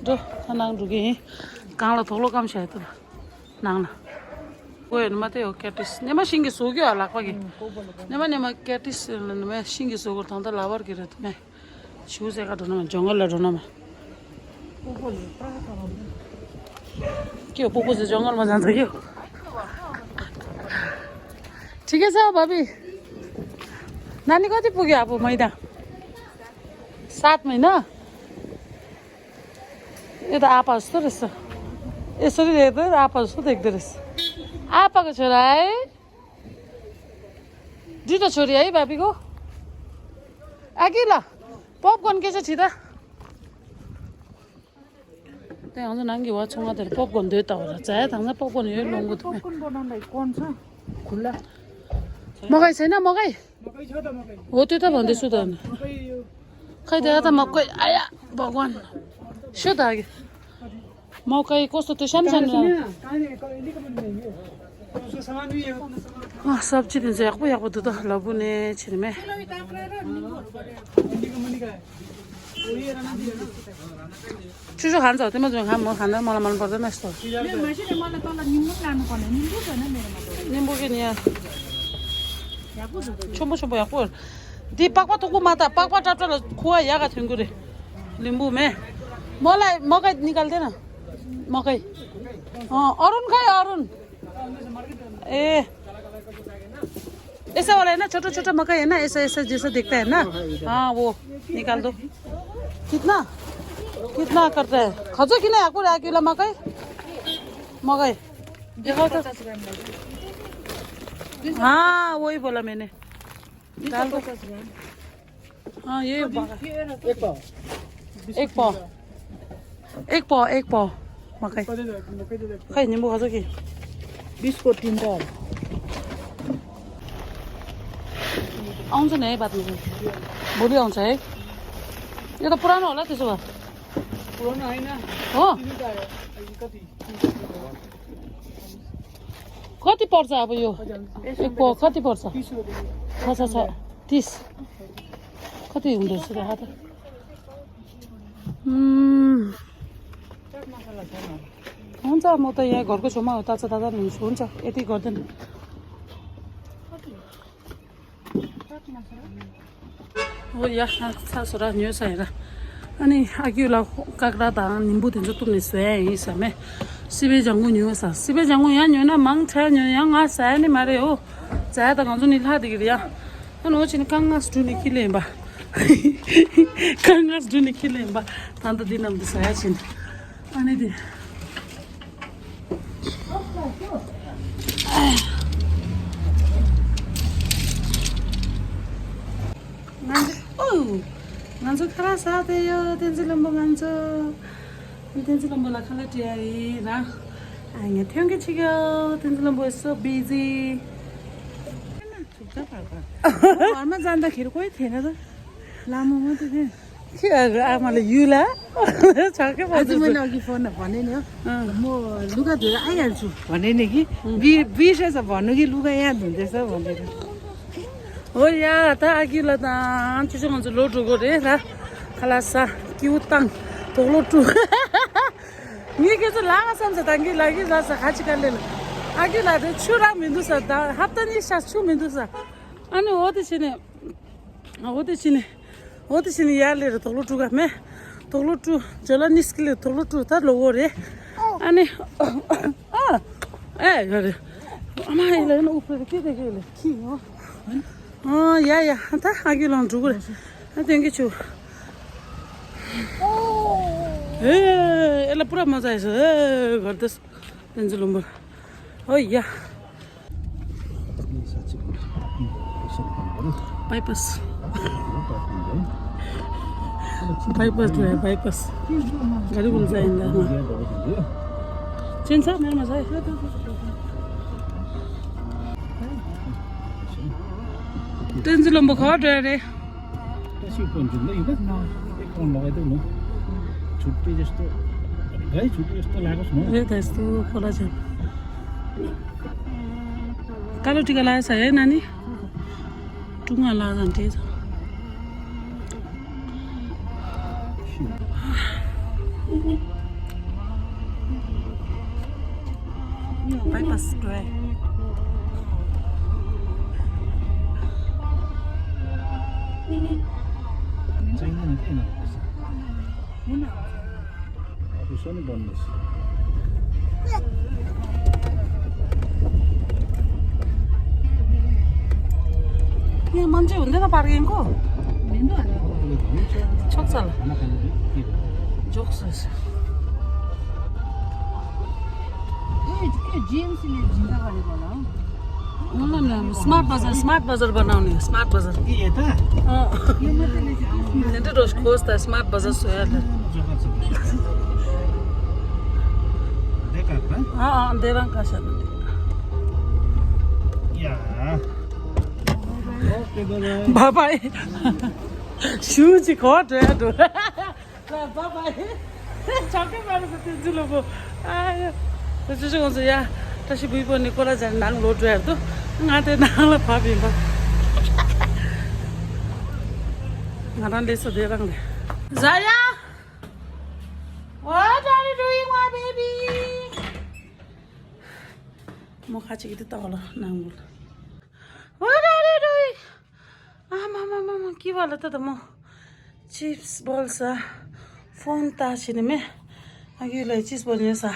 འགྲོ། ཁ་ནང་འགྲོ་གི་ཡིན། གང་ལ་དོག་ལོ་སྐམ་ཤ་ཡ་ཏུ་ལ། ནང་ན། ཀོ་ཡོད་མ་དེ་ཡོ་ཀེ་ཏིས། ནེ་མ་ཤིང་གི་བཟོ་རྒྱུ་ཨ་ལག་པ་གི། ནེ་མ་ནེ་མ་ཀེ་ཏིས་ནེ་མ་ཤིང་གི་བཟོ་གོ་དང་ད་ལ་བར་གི་རེད་མེ། ཞུ་ཟེ་ག་འགྲོ་ན་མ་ཇོང་གར་ལ་འགྲོ་ན་མ། ཀྱོ་པོ་པོ་ཟེ་ཇོང་གར་མ་ཟང་ཟེ་ཡོ། ठीक है साहब अभी नानी कति पुग्यो अब मैदा सात महिना। यो त आप्पा जस्तो रहेछ। यसरी हेर्दा आप्पा जस्तो देख्दो रहेछ। आप्पाको छोरा है। दुईटा छोरी है भाबीको। आकी ल। पपकर्न के छ छिदा। त्यहाँ हुन्छ नाङ्गी वा छुङ्गा तर पपकर्न दुई त होला चाहे थाङ्ना पपकर्न यो लुङ्गु त। पपकर्न बनाउँदा कौन छ? खुल्ला। मकै छैन मकै? हो त्यो त भन्दैछु त। खै त्यहाँ त मकै आया भगवान। सो त अघि मकै कस्तो त्यो सानो सानो। अँ सब्जी दिन्छ याक्पो याक्पो दुध लबुने छिर्मे। चुचो खान्छ हो त्यो म खाम म खाँदा मलाई मन पर्दैन यस्तो। निम्बु के नि छोम्बो छोम्बो याक्पो। दी पाक्पा थोकु माता पाक्पा टाटा ल खुवा यागा थेंगु रे। लिम्बू में मलाई मकै निकाल्दैन। मकै अँ अरुण खै अरुण। ए ऐसा वाला है ना छोटा छोटा मकई है ना ऐसा ऐसा जैसा दिखता है ना। हाँ वो निकाल दो। कितना कितना करता है? खजो किन याक्पो याक्युला मकै मकै। देखाओ तो। हाँ वही बोला मैंने। डाल दो। हाँ ये एक पाव। एक पाव। एक पाव एक पाव। मकै। खै निम्बु खाजा कि? बिस्कुट तिनटा। आउँछ नि है बादमा चाहिँ। भोलि आउँछ है। यो त पुरानो होला त्यसो भए। पुरानो होइन। हो? तिनवटा आयो। कति? कति पर्छ अब यो? एक पावा कति पर्छ? छ छ छ, तिस। कति हुँदो रहेछ र? हात। उम्, हुन्छ, म त यहाँ घरको छेउमा हो, ताजा ताजा लिन्छु। हुन्छ, यति गरिदिनु। ཨོ་ཡ། ཚ་སོ་ར་ཉོས་ས་ཡིན་ར། ཨ་ནི་ཨ་ཁུ་ལ་ཀ་ཀ་ར་དང་ནིམ་བུ་དེ་ཚོ་གཏུབ་ནས་བཟོས་ཡ་ཡིན་ས་མེད། སི་པན་ལྗང་གུ་ཉོས་ས། སི་པན་ལྗང་གུ་ཡང་ཉོས་ན་མང་ཆེ་ཉོས་ཡང་ང་ཟ་ཡ་ནི་མ་རེད། ཨོ། ཟ་ཡ་ད་ང་ཚོ་ནི་ལྷག་དེ་གི་རེད་ཡ། ཨ་ནི་ཨོ་ཕྱིན་ནི་རྐང་ངར་སྒྲུག་ནས་ཁྱི་ལེན་པ། རྐང་ངར་སྒྲུག་ནས་ཁྱི་ལེན་པ། ད་ལྟ་འདི་ནམ་དུ་ཟ་ཡ་ཕྱིན། ཨ་ནི་དེ། ང་ཚོ་ཨོ། ང་ཚོ་ཁ་ལག་ཟ་བསྡད་ཡོད། བསྟན་འཛིན་བློན་པོ་ང་ཚོ། བསྟན་འཛིན་བློན་པོ་ལ་ཁ་ལག་སྤྲད་ཡ་ཡིན་ར། ཨ་ངས་ཐོན་གི་ཆིག་ཡོད། བསྟན་འཛིན་བློན་པོ is so busy. བར་མ་ཙམ་ད་ཁེར་ཁོའི་དེ་ན་ད། ལ་མོ་མོ་དེ་དེ། ཁྱི་ཨ་ཨ་མ་ལ་ཡུལ་ལ། ཆག་གི་མ་ཨ་ཙི་མོ་ལ་གི་ཕོན་ན་བ་ནེ་ནེ། ཨ། མོ་ལུ་ག་དེ་ཨ་ཡར་ཆུ་བ་ནེ་ནེ་གི། བི་བི་ཤ་ས་བ་ནུ་གི་ལུ་ག་ཡ་དུ་དེ་ས་བ་ནེ་ནེ། ཨོ་ཡ། ད་ཨ་ཁུ་ལ་དང་ཆུ་ཆུ་ང་ཚོ་ལོག་འགྲོ་གི་རེད་ལ། ཁ་ལག་ཟ། ཀེའུ་བཏང་། དོག་ལོ་བཀྲུ། ངས་ཁྱེད་ཚོ་ལ་ང་བསམ་ས་དང་གི་ལ་གི་ལ་ས་ཁ་ཅིག་ག་ལེ་ལ། ཨ་ཁུ་ལ་དེ་ཆུ་རག་མི་འདུག་ས། ད་ཧབ་ཏ་གཉིས་ཤག་ཆུ་མི་འདུག་ས། ཨ་ནི་འོ་དེ་བྱས་ནས། འོ་དེ་བྱས་ནས། འོ་དེ་བྱས་ནས་ཡར་ལེ་ར་དོག་ལོ་བཀྲུ་ག་མེ། དོག་ལོ་བཀྲུ། ཇོ་ལ་ནིས་ཀི་ལེ་དོག་ལོ་བཀྲུ། ད་ལོ་འོ་རེད། ཨ་ནི། ཨ། ཨེ་ཡོད་རེད། ཨ་མ་ཡིན་ལ་ཡིན་ན་ཨུ་ཕེ་རེ་ཀི་དེ་ཀི་ལེ་ཁི་ཡོ། ཨ་ཡ་ཡ། ད་ཨ་ཁུ་ལོང་འགྲོ་གི་རེད། ཨ་དེང་གི་ཆུ། ཨེ་ཨེ་ལ་པུ་ར་མ་ཚ་ཡི་སོ། ཨེ་གར་དེ་སོ། བསྟན་འཛིན་བློན་པོ། ཨོ་ཡ། བྷའི་པཱས། བྷའི་པཱས་འགྲོ་ཡ། བྷའི་པཱས། ག་རི་བུལ་ཟ་ཡིན་ད་ན། ཅིན་ཚ་མེར་མ་ཟ་ཡ། བསྟན་འཛིན་བློན་པོ་ག་པར་འགྲོ་ཡ་རེད། ད་ཤི་ཁོ་འཇུག་ན་ཡིན་ད། ཨེ་ཁོང་ལོག་ཡ་དེ་ནོ། ཆུ་ཏི་ཇེ་སྟོ། གའི་ཆུ་ཏི་ཇེ་སྟོ་ལ་གོ་སོང་། རེད་ད་སྟོ་ཁོ་ལ་ཅན། ཀ་ལོ་ཏི་ཀ་ལ་ས་ཡ་ན་ནི། ཀྲུང་ང་ལ་དང་དེ་དང་། བྷའི་པཱས་འགྲོ་ཡ། ངས་མང་ཆེ་འདི་ན་པར་ཡིན་གོ། མི་འདུག་ཨ་ནི། ཕྱོགས་ཚ་ལ། འཇོག་སོས། ཨེ་ཁྱོད་ཇེམ་སི་ལས་སྦྱིན་བདག་ག་རེད་གོ་ལ། ང་ལ་ནི་སི་མཱར་ཊི་བ་ཛར། སི་མཱར་ཊི་བ་ཛར་བ་ནང་ནས་སི་མཱར་ཊི་བ་ཛར། ཡེ་ད། ཨ། ཡེ་མ་དེ་ལས་ཅི་ཀོ་སི་མ། ནི་འདི་རོ་ཤི་ཁོ་སི་ད་སི་མཱར་ཊི་བ་ཛར་སོ་ཡ་ལ། འཇོག་ག་ཚུགས། དེ་ག་ག་ཨ་ཨ་འདི་རང་ཀ་ཤ་ན་འདི། ཡ། ཨོ་ཀེ་བྷའི་བྷའི། བྷའི་བྷའི། ཞུ་ཅི་གོ་འདྲ་འདུག་བྷའི་བྷའི། ཆོག་གི་མ་རེད་ཟེར་བསྟན་འཛིན་ལོ་བོ། ཨ་ཡ། ད་ཅི་ཅི་ང་ཚོ་ཡ། བཀྲ་ཤིས་བུའི་པོ་ནི་ཀོ་ལ་ཅན་ནང་ལོག་འགྲོ་ཡར་འདུག་ང་དེ་ནང་ལ་བབས་ཡིན་པ། ང་རང་ལས་ས་དེ་རང་རེད། ཟ་ཡ། What are you doing, my baby? མོ་ཁ་ཅིག་གི་དེ་ལྟ་བ་ལ་ནང་ལ། What are you doing? ཨ་མ་མ་མ་མ། ཀི་བ་ལ་ཏ་ཏ་མོ། ཅིབས་བོལ་ས། ཕོན་ལྟ་བྱེད་ནི་མེ། ཨ་ཁུ་ལ་ཅིབས་བོལ་ཉོས་ས།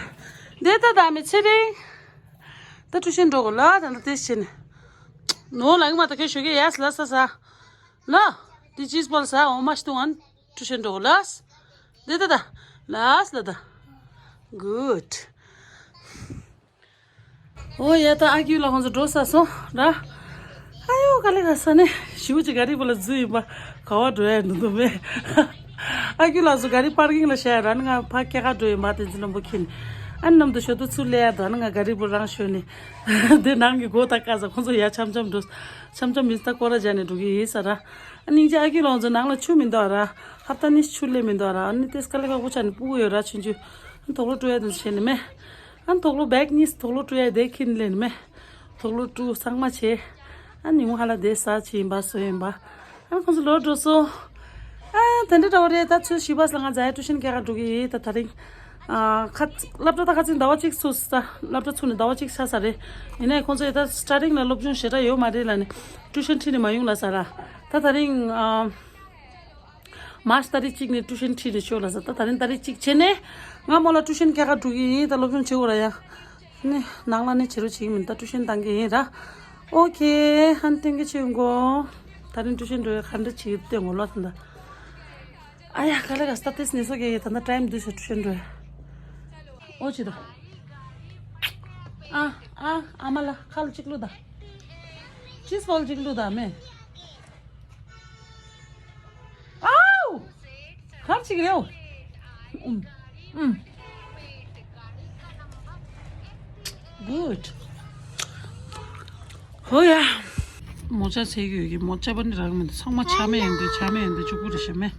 འདི་ལྟ་ད་མི་ཚེ་རིང་། ད་ཀྲུ་ཤན་འགྲོ་གོ་ལ་ད་ལྟ་ཏེ་བྱེད་ནི། ནོ་ལ་ངི་མ་ད་ཁེ་ཞོ་གེ་ཡས་ལ་ས་ས། ལ། འདི་ཅིབས་བོལ་ས་འོ་མ་ཤི་ཏུ་ཝན། ཀྲུ་ཤན་འགྲོ་གོ་ལ། འདི་ལྟ་ད། ལ་ས་ལ་ད། Good. ཨོ་ཡ། ད་ཨ་ཁུ་ལ་ཁོང་ཚོ་འགྲོ་ས་སོང་ར། ཨ་ཡོ་ག་ལེ་ག་ས་ནས་ཞིའུ་ཅིག་ག་རི་བུ་ལ་འཛུལ་ཡིན་པ། ག་བ་འགྲོ་ཡ་འདུག་འདུག་མེད། ཨ་ཁུ་ལགས་ཚོ་ག་རི་པར་ཀིང་ལ་བཞག་ཡ་ར་ནི་ང་ཕ་སྐྱེ་ཁ་འགྲོ་ཡིན་པ། བསྟན་འཛིན་བློན་པོ་ཁྱེད་ནི་ཨ་ནི་ནམ་དུ་ཞོ་ཏུ་ཚུར་སླེབས་ཡ་ད་ནི་ང་ག་རི་བུ་རང་ཞོན་ནི། དེ་ནང་གི་སྒོ་ད་ཀ་ས་ཁོང་ཚོ་ཡ་འཆམ་འཆམ་འགྲོ། འཆམ་འཆམ་མི་ད་སྐོར་ར་བྱས་ནས་འགྲོ་གི་ཡིན་ས་ར། ཨ་སྙིང་རྗེ་ཨ་ཁུ་ལགས་ཚོ་ནང་ལ་ཆུ་མི་འདུག་ར། ཧབ་ཏ་གཉིས་ཆུ་སླེབས་མི་འདུག་ར། ཨ་ནི་ཏེ་སྐ་ལེ་ཁ་ཁུ་ཆ་ནི་སྤུ་གུ་ཡོད་ར་ཆུན་ཆུ། ཨ་ནི་དོག་ལོ་སྤྲོ་ཡ་དེ་བྱས་ནི་མེད། ཨ་ནི་དོག་ལོ་བེག་གཉིས་དོག་ལོ་སྤྲོ་ཡ་དེ་ཁྱེར་ནི་ལེན་མེད། ཚོགས་ལོ་དྲུག་ཚང་མ་བྱས། ཨ་ནི་ངོ་ཧ་ལ་དེ་ས་ཆི་ཡིན་པ་སོ་ཡིན་པ། ཨ་ཁོང་ཚོ་ལོ་འགྲོ་སོ། ཨ་དེ་འདྲ་འདྲ་བོ་རེད། ད་ཚོད་བཞི་པ་ལ་ང་རྫ་ཡ་ཊུ་ཤན་སྐྱེལ་ག་འགྲོ་གི་ཡིན། ད་དེ་རིང་ཨ་ཁ་སློབ་གྲྭ་ད་ཁ་ཚིག་ཟླ་བ་གཅིག་ཚུགས་ས། སློབ་གྲྭ་ཚུགས་ནས་ཟླ་བ་གཅིག་ཆགས་ས་རེད། ཡིན་ནའི་ཁོང་ཚོས་ད་སི་ཊར་ཊིང་ལ་སློབ་སྦྱོང་ཞེ་དྲག་ཡོད་མ་རེད་ལབ་ནས་ཊུ་ཤན་ཁྲིད་ནས་མ་ཡོང་ལབ་ས་ར། ད་དེ་རིང་ཨ། མཱར་ཆི་ཏ་རིག་གཅིག་ནས་ཊུ་ཤན་ཁྲིད་ནས་ཤོག་ལབ་ས། ད་དེ་རིང་ཏ་རིག་གཅིག་བྱས་ནས་ང་མོ་ལ་ཊུ་ཤན་སྐྱེལ་ག་འགྲོ་གི་ཡིན། ད་སློབ་སྦྱོང་བྱེད་དགོས་ར་ཡ། ནི་ནང་ལ་ནི་བྱེད་རོགས་བྱེད་ཀྱི་མིན། ད་ཊུ་ཤན་བཏང་གི་ཡིན་ར། ཨོ་ཁེ། ཧན་ཏིང་གི་ཆེ་མགོ། ད་རིང་ཊུ་ཤན་འགྲོ་ཡ་ག་འདྲ་བྱེད་ཀྱི་ལྟོས་ངོ་ལོག་ད། ཨ་ཡ་ག་ལེ་ག་སྟ་ཏིས་ནི་སོ་གེ་ད་ད་ཊའིམ་དུས་སུ་ཊུ་ཤན་འགྲོ་ཡ། ཨོ་ཅི་ད། ཨ་ཨ་ཨ་མ་ལ་ཁ་ལ་གཅིག་ལུ་ད། ཅིས་ཧོལ་གཅིག་ལུ་ད་མེ། ཨའུ། གར་ཅིག་རེའོ། ཨུམ། ཨུམ། གུཌ། ཧོ་ཡ། མོ་ཅག་ཟེར་གྱི་ཡོད་ཀྱི་མོ་ཅག་པ་ནི་རག་མི་འདུག་ཚང་མ་ཆ་མེད་ཡིན་འདུག་ཆ་མེད་ཡིན་འདུག་ཅུ་གུ་རེ་ཞེ་མེད།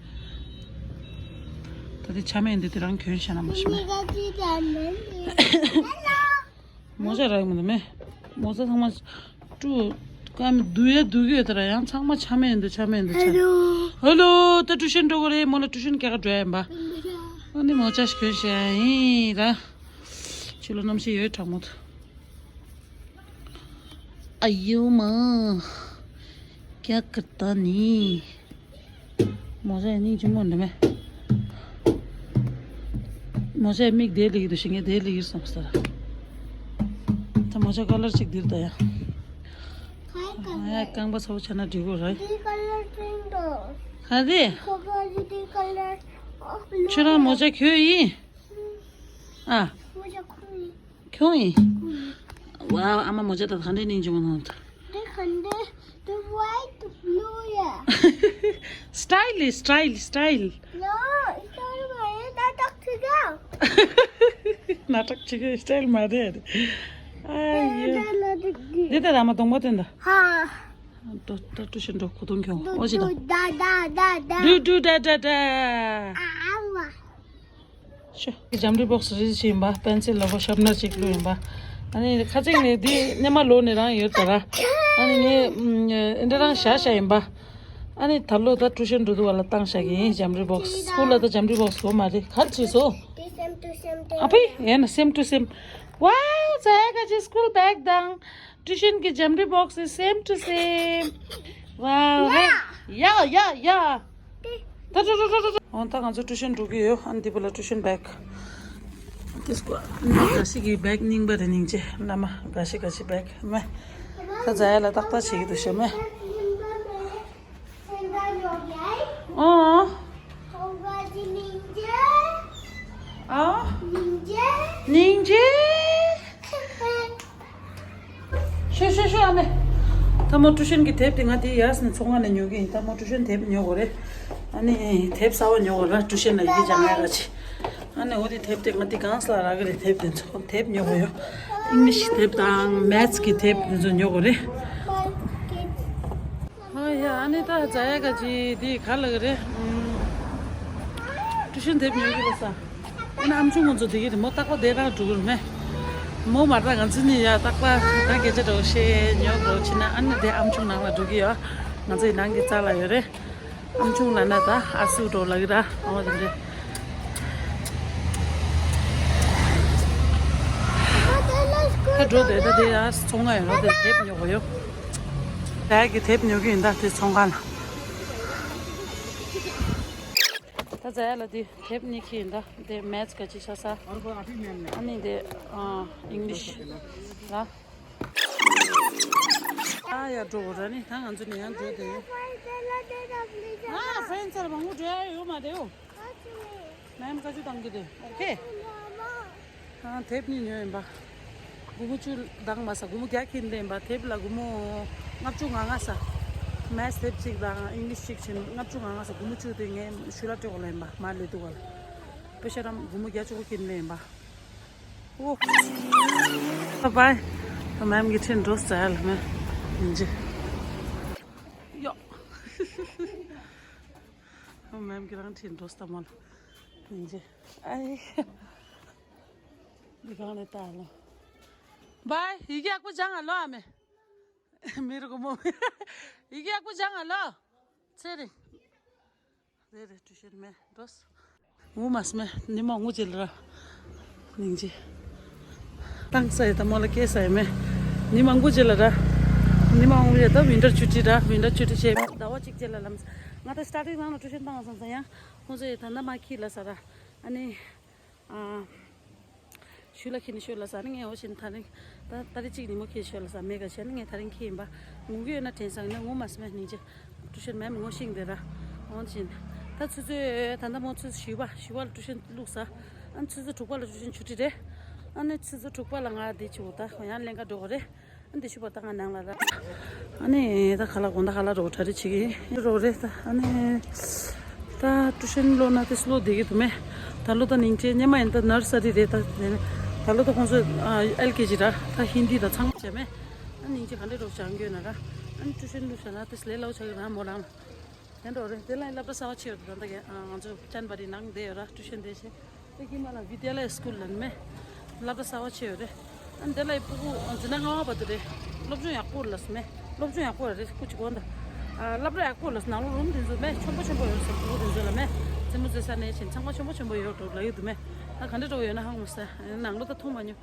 ད་དེ་ཆ་མེད་ཡིན་འདུག་དེ་རང་གྱོན་ཤ་ན་མ་ཞེ་མེད། མོ་ཅག་རག་མི་འདུག་མེ། མོ་ཅག་ཚང་མ་ཀྲུ། ཀ་མི་བསྡུ་ཡ་བསྡུ་གི་ཡོད་དེ་ར་ཡང་ཚང་མ་ཆ་མེད་ཡིན་འདུག་ཆ་མེད་ཡིན་འདུག་ཆ། ཧེ་ལོ། ཧེ་ལོ། ད་ཊུ་ཤན་འགྲོ་གི་རེད། མོ་ལ་ཊུ་ཤན་སྐྱེལ་ག་འགྲོ་ཡ་ཡིན་པ། ཨ་ནི་མོ་ཅག་ཞིག་གྱོན་ཤ་ཡིན་ར། ཁྱོད་ལ་གནམ་གཤིས་ཡོད་དྲག་མོ་ཐུ། ཨ་ཡོ་མ། ཀྱ་ཀར་ཏ་ནི། མོ་ཅག་སྙིང་རྗེ་མོ་འདི་མེ། མོ་ཅག་མིག་དེ་ལི་གི་འདུག་ཤིང་ངས་དེ་ལི་གི་སོང་ས་ར། ད་མོ་ཅག་ཀ་ལར་གཅིག་འདིར་ད་ཡ། ཨ་ཡ་རྐང་པ་ཚ་བོ་ཆ་ན་འགྲིག་གོ་ར། This color pink though. ག་དེ། This color blue. ཁྱོད་རང་མོ་ཅག་ཁྱོད་ཡིན། ཨ། མོ་ཅག་ཁོང་ཡིན། ཁྱོད་ཡིན། ཝའོ། ཨ་མ་མོ་ཅག་ད་ག་འདྲའི་སྙིང་རྗེ་མོ་ནང་དུ། They can do the white blue, yeah. སི་ཊལ་ལི་སི་ཊལ་སི་ཊལ། No, it's not my, not talk to go. ན་ཏྲག་ཅིག་གི་སི་ཊལ་མ་རེད། ཨ་ཡེ། འདི་ད་ད་མ་གདོང་པ་སྟོན་ད། ཧ། ཏོ་ཏོ་ཏུ་ཤན་འགྲོ་ཁོ་གདོང་ཁྱོང་། ཨོ་ཅི་ད། ད་ད་ད་ད། ཌུ་ཌུ་ཌ་ཌ་ཌ། ཨ་ཨ་ཝ། ཤོ། འཇམ་རི་བོག་སི་རིལ་ཞིག་ཡིན་པ། པེན་སིལ་ལ་བོ་ཤར་པ་ནར་གཅིག་ལོ་ཡིན་པ། ཨ་ནི་ཁ་ཅིག་ནས་འདི་སྣེ་མ་ལོ་ནས་རང་ཡོད་ད་ར། ཨ་ནི་ངས་ཨ་འདྲ་རང་བཞག་བཞག་ཡིན་པ། ཨ་ནི་ད་ལོ་ད་ཊུ་ཤན་འགྲོ་དུས་བ་ལ་བཏང་བཞག་གི་ཡིན། འཇམ་རི་བོག་སི། སྐུལ་ལ་ད་འཇམ་རི་བོག་སི་ལོ་མ་རེད། གར་བྲིས་སོ། ཨ་ཕི། ཡིན་ན་སེམ་ཊུ་སེམ། ཝའོ། ཛ་ཡ་ག་ཅི་སྐུལ་བེག་དང་། ཊུ་ཤན་གྱི་འཇམ་རི་བོག་སི་སེམ་ཊུ་སེམ། ཝའོ། ཡ་ཡ་ཡ། ད་ད་ད་ད་ད། འོ་ད་ང་ཚོ་ཊུ་ཤན་འགྲོ་གི་ཡོད། ཨ་ནི་འདི་པོ་ལ་ཊུ་ཤན་བེག། དེ་སྐོར་འགའ་ཞིག་གི་བེག་རྙིང་པ་རེད། སྙིང་རྗེ་བླ་མ། འགའ་ཞིག་འགའ་ཞིག་བེག་མེ། ད་ཛ་ཡ་ལ་ཏག་ཏག་བྱེད་ཀྱི་འདུག་ཤ་མེ། ཨོ། ཨོ། སྙིང་རྗེ། ཤོ་ཤོ་ཤོ་ཨ་མེ། ད་མོ་ཊུ་ཤན་གྱི་དེབ་དེ་ང་དེ་ཡར་སོང་ནས་ཚོང་ཁང་ནས་ཉོ་གི་ཡིན། ད་མོ་ཊུ་ཤན་དེབ་ཉོ་དགོས་རེད། ཨ་ནི་དེབ་གསར་པ་ཉོ་དགོས་ར། ཊུ་ཤན་ལ་ཡི་གེ་སྦྱང་ཡ་ག་ཅི། ཨ་ནི་འོ་དེ་དེབ་དེ་ང་དེ་གང་ས་ལ་རག་གི་རེད། དེབ་དེ་ཚོ་དེབ་ཉོ་དགོས་ཡོད། ཨིང་ལིཤ་གི་དེབ་དང་མེཐ་སི་གི་དེབ་དེ་ཚོ་ཉོ་དགོས་རེད། ཨ་ཡ། ཨ་ནི་ད་ཛ་ཡ་ག་ཅི་དེ་ག་ལ་གི་རེད། ཨུམ། ཊུ་ཤན་དེབ་ཉོ་གི་རེད་ས། ཨ་ནི་ཨམ་ཆུང་ང་ཚོ་དེ་གི་རེད། མོ་རྟག་པར་དེ་རང་འགྲོ་གི་རེད་མེ། མོ་མ་རེད། ང་ཚོ་གཉིས་ཡ་རྟག་པར་ད་སྐད་ཆ་འདྲ་བོ་བཤད་ཉོ་དགོས་ཕྱིན་ན། ཨ་ནི་དེ་ཨམ་ཆུང་ནང་ལ་འགྲོ་གི་ཡོད། ང་ཚོ་ཡི་ནང་གི་རྩ་ལ་ཡོད་རེད། ཨམ་ཆུང་ལ་ན་ད་ཨ་སུ་འགྲོ་ལ་གི་ར། ཨོ་དེ་རེད། ད་འགྲོ་དེ་ད་དེ་ཨ་ཚོང་ཁང་ཡོད་ར། དེ་དེབ་ཉོ་དགོས་ཡོད། ད་གི་དེབ་ཉོ་གི་ཡིན་ད་དེ་ཚོང་ཁང་ལ། ད་ཛ་ཡ་ལ་དེ་དེབ་གཉིས་ཁྱེར་ཡིན་ད། དེ་མེཐ་སི་ག་ཅི་ཤ་ས། ཨ་ནི་དེ་ཨ་ཨིང་ལིཤ་ལ། ཨ་ཡ་འགྲོ་གོ་ར་ནི་ད་ང་ཚོ་ནས་ཡང་འགྲོ་དེ་ཡོད། ཨ་ཧྥེན་སར་མང་པོ་འགྲོ་ཡ་ཡོད་མ་རེད་འོ། མེམ་བཀའ་བཀྱོན་བཏང་གི་རེད། ཨོ་ཁེ། ཨ་དེབ་གཉིས་ཉོས་ཡིན་པ། སྒོར་མོ་བཅུ་བཏང་མ་ས། སྒོར་མོ་བརྒྱ་ཁྱེར་ལེན་པ། དེབ་ལ་སྒོར་མོ་ལྔ་བཅུ་ང་ལྔ་ས། མེཐ་སི་དེབ་གཅིག་དང་ཨིང་ལིཤ་གཅིག་བྱས་ལྔ་བཅུ་ང་ལྔ་ས། སྒོར་མོ་བཅུ་དེ་ངས་ཞུ་ལ་སྤྲད་གོ་ལེན་པ་མ་ལས་འདུག་ག་ལ། པེ་ཤ་རམ་སྒོར་མོ་བརྒྱ་བཅུ་གོ་ཁྱེར་ལེན་པ། ཨོ། བཱའི་བཱའི། ད་མེམ་གི་ཁྲིད་འགྲོ་ས་ཡ་ལ་མེ། ཡིན་ཅི། ཡོ། མེམ་གི་རང་ཁྲིད་འགྲོ་ས་མ་ལ། ཡིན་ཅི། ཨའི། འདི་གང་ནས་ལྟ་ལོ། བཱའི། ཡི་གེ་ཡག་པོ་སྦྱང་ང་ལོ། ཨ་མེ། མི་རུ་གོ་མོ། ཡི་གེ་ཡག་པོ་སྦྱང་ང་ལོ། ཚེ་རིང་། རེད་རེད། ཊུ་ཤན་མེད་འགྲོ། ངུ་མ་སྨད། ཉི་མ་ངུ་རྗེས་ལ་ར། སྙིང་རྗེ། བཏང་ས་ཡི་ད་མོ་ལ་སྐྱེས་ས་ཡི་མེད། ཉི་མ་ངུ་རྗེས་ལ་ར། ཉི་མ་ངུ་རྗེས་ད་ཝིན་ཊར་ཆུ་ཊི་ར། ཝིན་ཊར་ཆུ་ཊི་བྱས་ཟླ་བ་གཅིག་རྗེས་ལ་ལམ། ང་ད་སི་ཊར་ཊིང་རང་ལ་ཊུ་ཤན་བཏང་བ་སོང་ཙང་ཡང་ཁོང་ཚོ་ཡི་ད་ནམ་མ་ཁྱི་ལ་ས་ར། ཨ་ནི། ཨ། ཤུ་ལ་ཁྱི་ནི་ཤུ་ལ་ས་ནི་ངས་འོ་བཞིན་ད་རིང་། ད་ད་རིང་གཅིག་ཉིན་མོ་ཁྱི་ཤུ་ལ་ས་མེད་ག་བྱས་ན་ངས་ད་རིང་ཁྱི་ཡིན་པ། ངུ་གི་ཡོད་ན་དྲན་སང་ནས་ངུ་མ་སྨད་སྙིང་རྗེ། ཊུ་ཤན་མེད་མི་ངོ་ཤེས་འདི་ར། འོ་བཞིན། ད་ཆུ་ཚོད་ད་ལྟ་མོ་ཆུ་ཚོད་བཞི་པ་བཞི་པ་ལ་ཊུ་ཤན་བླུགས་ས། ཨ་ནི་ཆུ་ཚོད་དྲུག་པ་ལ་ཊུ་ཤན་ཆུ་ཊི་རེད། ཨ་ནི་ཆུ་ཚོད་དྲུག་པ་ལ་ང་འདི་ཆུ་བོ་ད་ཡང་ལེན་ག་འགྲོ་གི་རེད། ཨ་ནི་འདི་ཆུ་བོ་ད་ང་ནང་ལ་ར། ཨ་ནི་ད་ཁ་ལག་དགོང་དག་ཁ་ལག་རོགས་གྲ་སྒྲིག་བྱེད་ཀྱི་ཡིན། རོགས་རེད་ད། ཨ་ནི་ད་ཊུ་ཤན་བློ་ན་དེ་སློ་བསྡད་ཀྱི་འདུག་མེད། ད་ལོ་ད་སྙིང་རྗེ། སྔོན་མ་ཡིན་ད་ནར་སི་རི་རེད། ད་དེ་ནི་ད་ལོ་ད་ཁོང་ཚོ་ཨེལ་ཀེ་ཇི་ར། ད་ཧིན་དི་ད་ཚང་མ་བྱས་མེད། ཨ་ནི་སྙིང་རྗེ་ག་འདྲས་རོགས་བྱ་འགྱོད་ན་ར། ཨ་ནི་ཊུ་ཤན་བླུགས་བྱ་ན་དེ་ལས་སླ་བོ་ཆགས་ཀྱི་ར་མོ་རང་ལ། དེ་འདྲ་རེད། དེ་ལ་སློབ་གྲྭ་གསར་པ་ཕྱེ་ཡོད་དེ། ད་ལྟ་གི་ང་ཚོ་ཅན་བ་རི་ནང་བསྡད་ཡོད་ར། ཊུ་ཤན་བསྡད་བྱས། དེ་གི་མ་ལ་བི་དྱ་ལ་ཡ་སི་ཀུལ་ལབ་མེད། སློབ་གྲྭ་གསར་པ་ཕྱེ་ཡོད་རེད། ཨ་ནི་དེ་ལ་ཡི་སྤུ་གུ་འཛིན་གྲྭ་ལྔ་པ་བར་དུ་རེད། སློབ་སྦྱོང་ཡག་པོ་ལབ་མེད། སློབ་སྦྱོང་ཡག་པོ་རེད། སྐུ་གཅིག་གོ་འདི། ཨ། སློབ་གྲྭ་ཡག་པོ་ལབ། ནང་ལོགས་རུམ་དེ་ཚོ་མེད། ཆེན་པོ་ཆེན་པོ་ཡོད་ཟེར། སྤུ་གུ་དེ་ཚོ་ལ་མེད། རྩེད་མོ་རྩེ་ས་ནས་བྱས་ཚང་མ་ཆེན་པོ་ཆེན་པོ་ཡོད་འགྲོ་ལབ་ཡོད་དུ་མེད། ད་ག་འདྲ་འགྲོ་ཡོད་ན་ཧ་གོ་མི་སོང་། ནང་ལོགས་ད་མཐོང་མ་མྱོང་།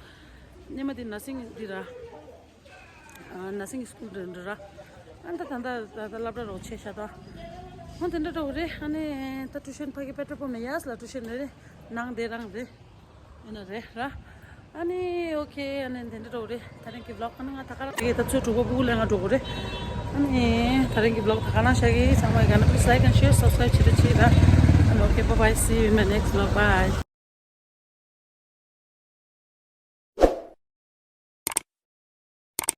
སྔོན་མ་དེ་ནར་སིང་འདི་ར། ཨ། ནར་སིང་སི་ཀུལ་འདྲ་འདྲ་ར། ཨ་ནི་ད་ད་ད་ད་སློབ་གྲྭ་རོགས་བྱས་ཤག་ད། ཧོན་དེ་འདྲ་འདྲ་བོ་རེད། ཨ་ནི་ད་ཊུ་ཤན་ཕ་གི་པེ་ཏྲ་པོ་མེ་ཡ་སི་ལ་ཊུ་ཤན་རེད་རེད། ནང་དེ་རང་རེད། ཡིན་ན་རེད་ར། ཨ་ནི་ཨོ་ཁེ། ཨ་ནི་དེ་འདྲ་འདྲ་བོ་རེད། ད་རིང་གི་བི་ལོག་ཨ་ནི་ང་ད་ག་རང་རེད། ད་ཚོད་དྲུག་པ་སྤུ་གུ་ལེན་ག་འགྲོ་དགོས་རེད། ཨ་ནི་ད་རིང་གི་བི་ལོག་ད་ག་རང་བཞག་གི། ཚང་མ་ག་ན་please like and share, subscribe བྱེད་རོགས་བྱེད་ར། ཨ་ནི་ཨོ་ཁེ། Bye bye, see you in my next vlog. Bye.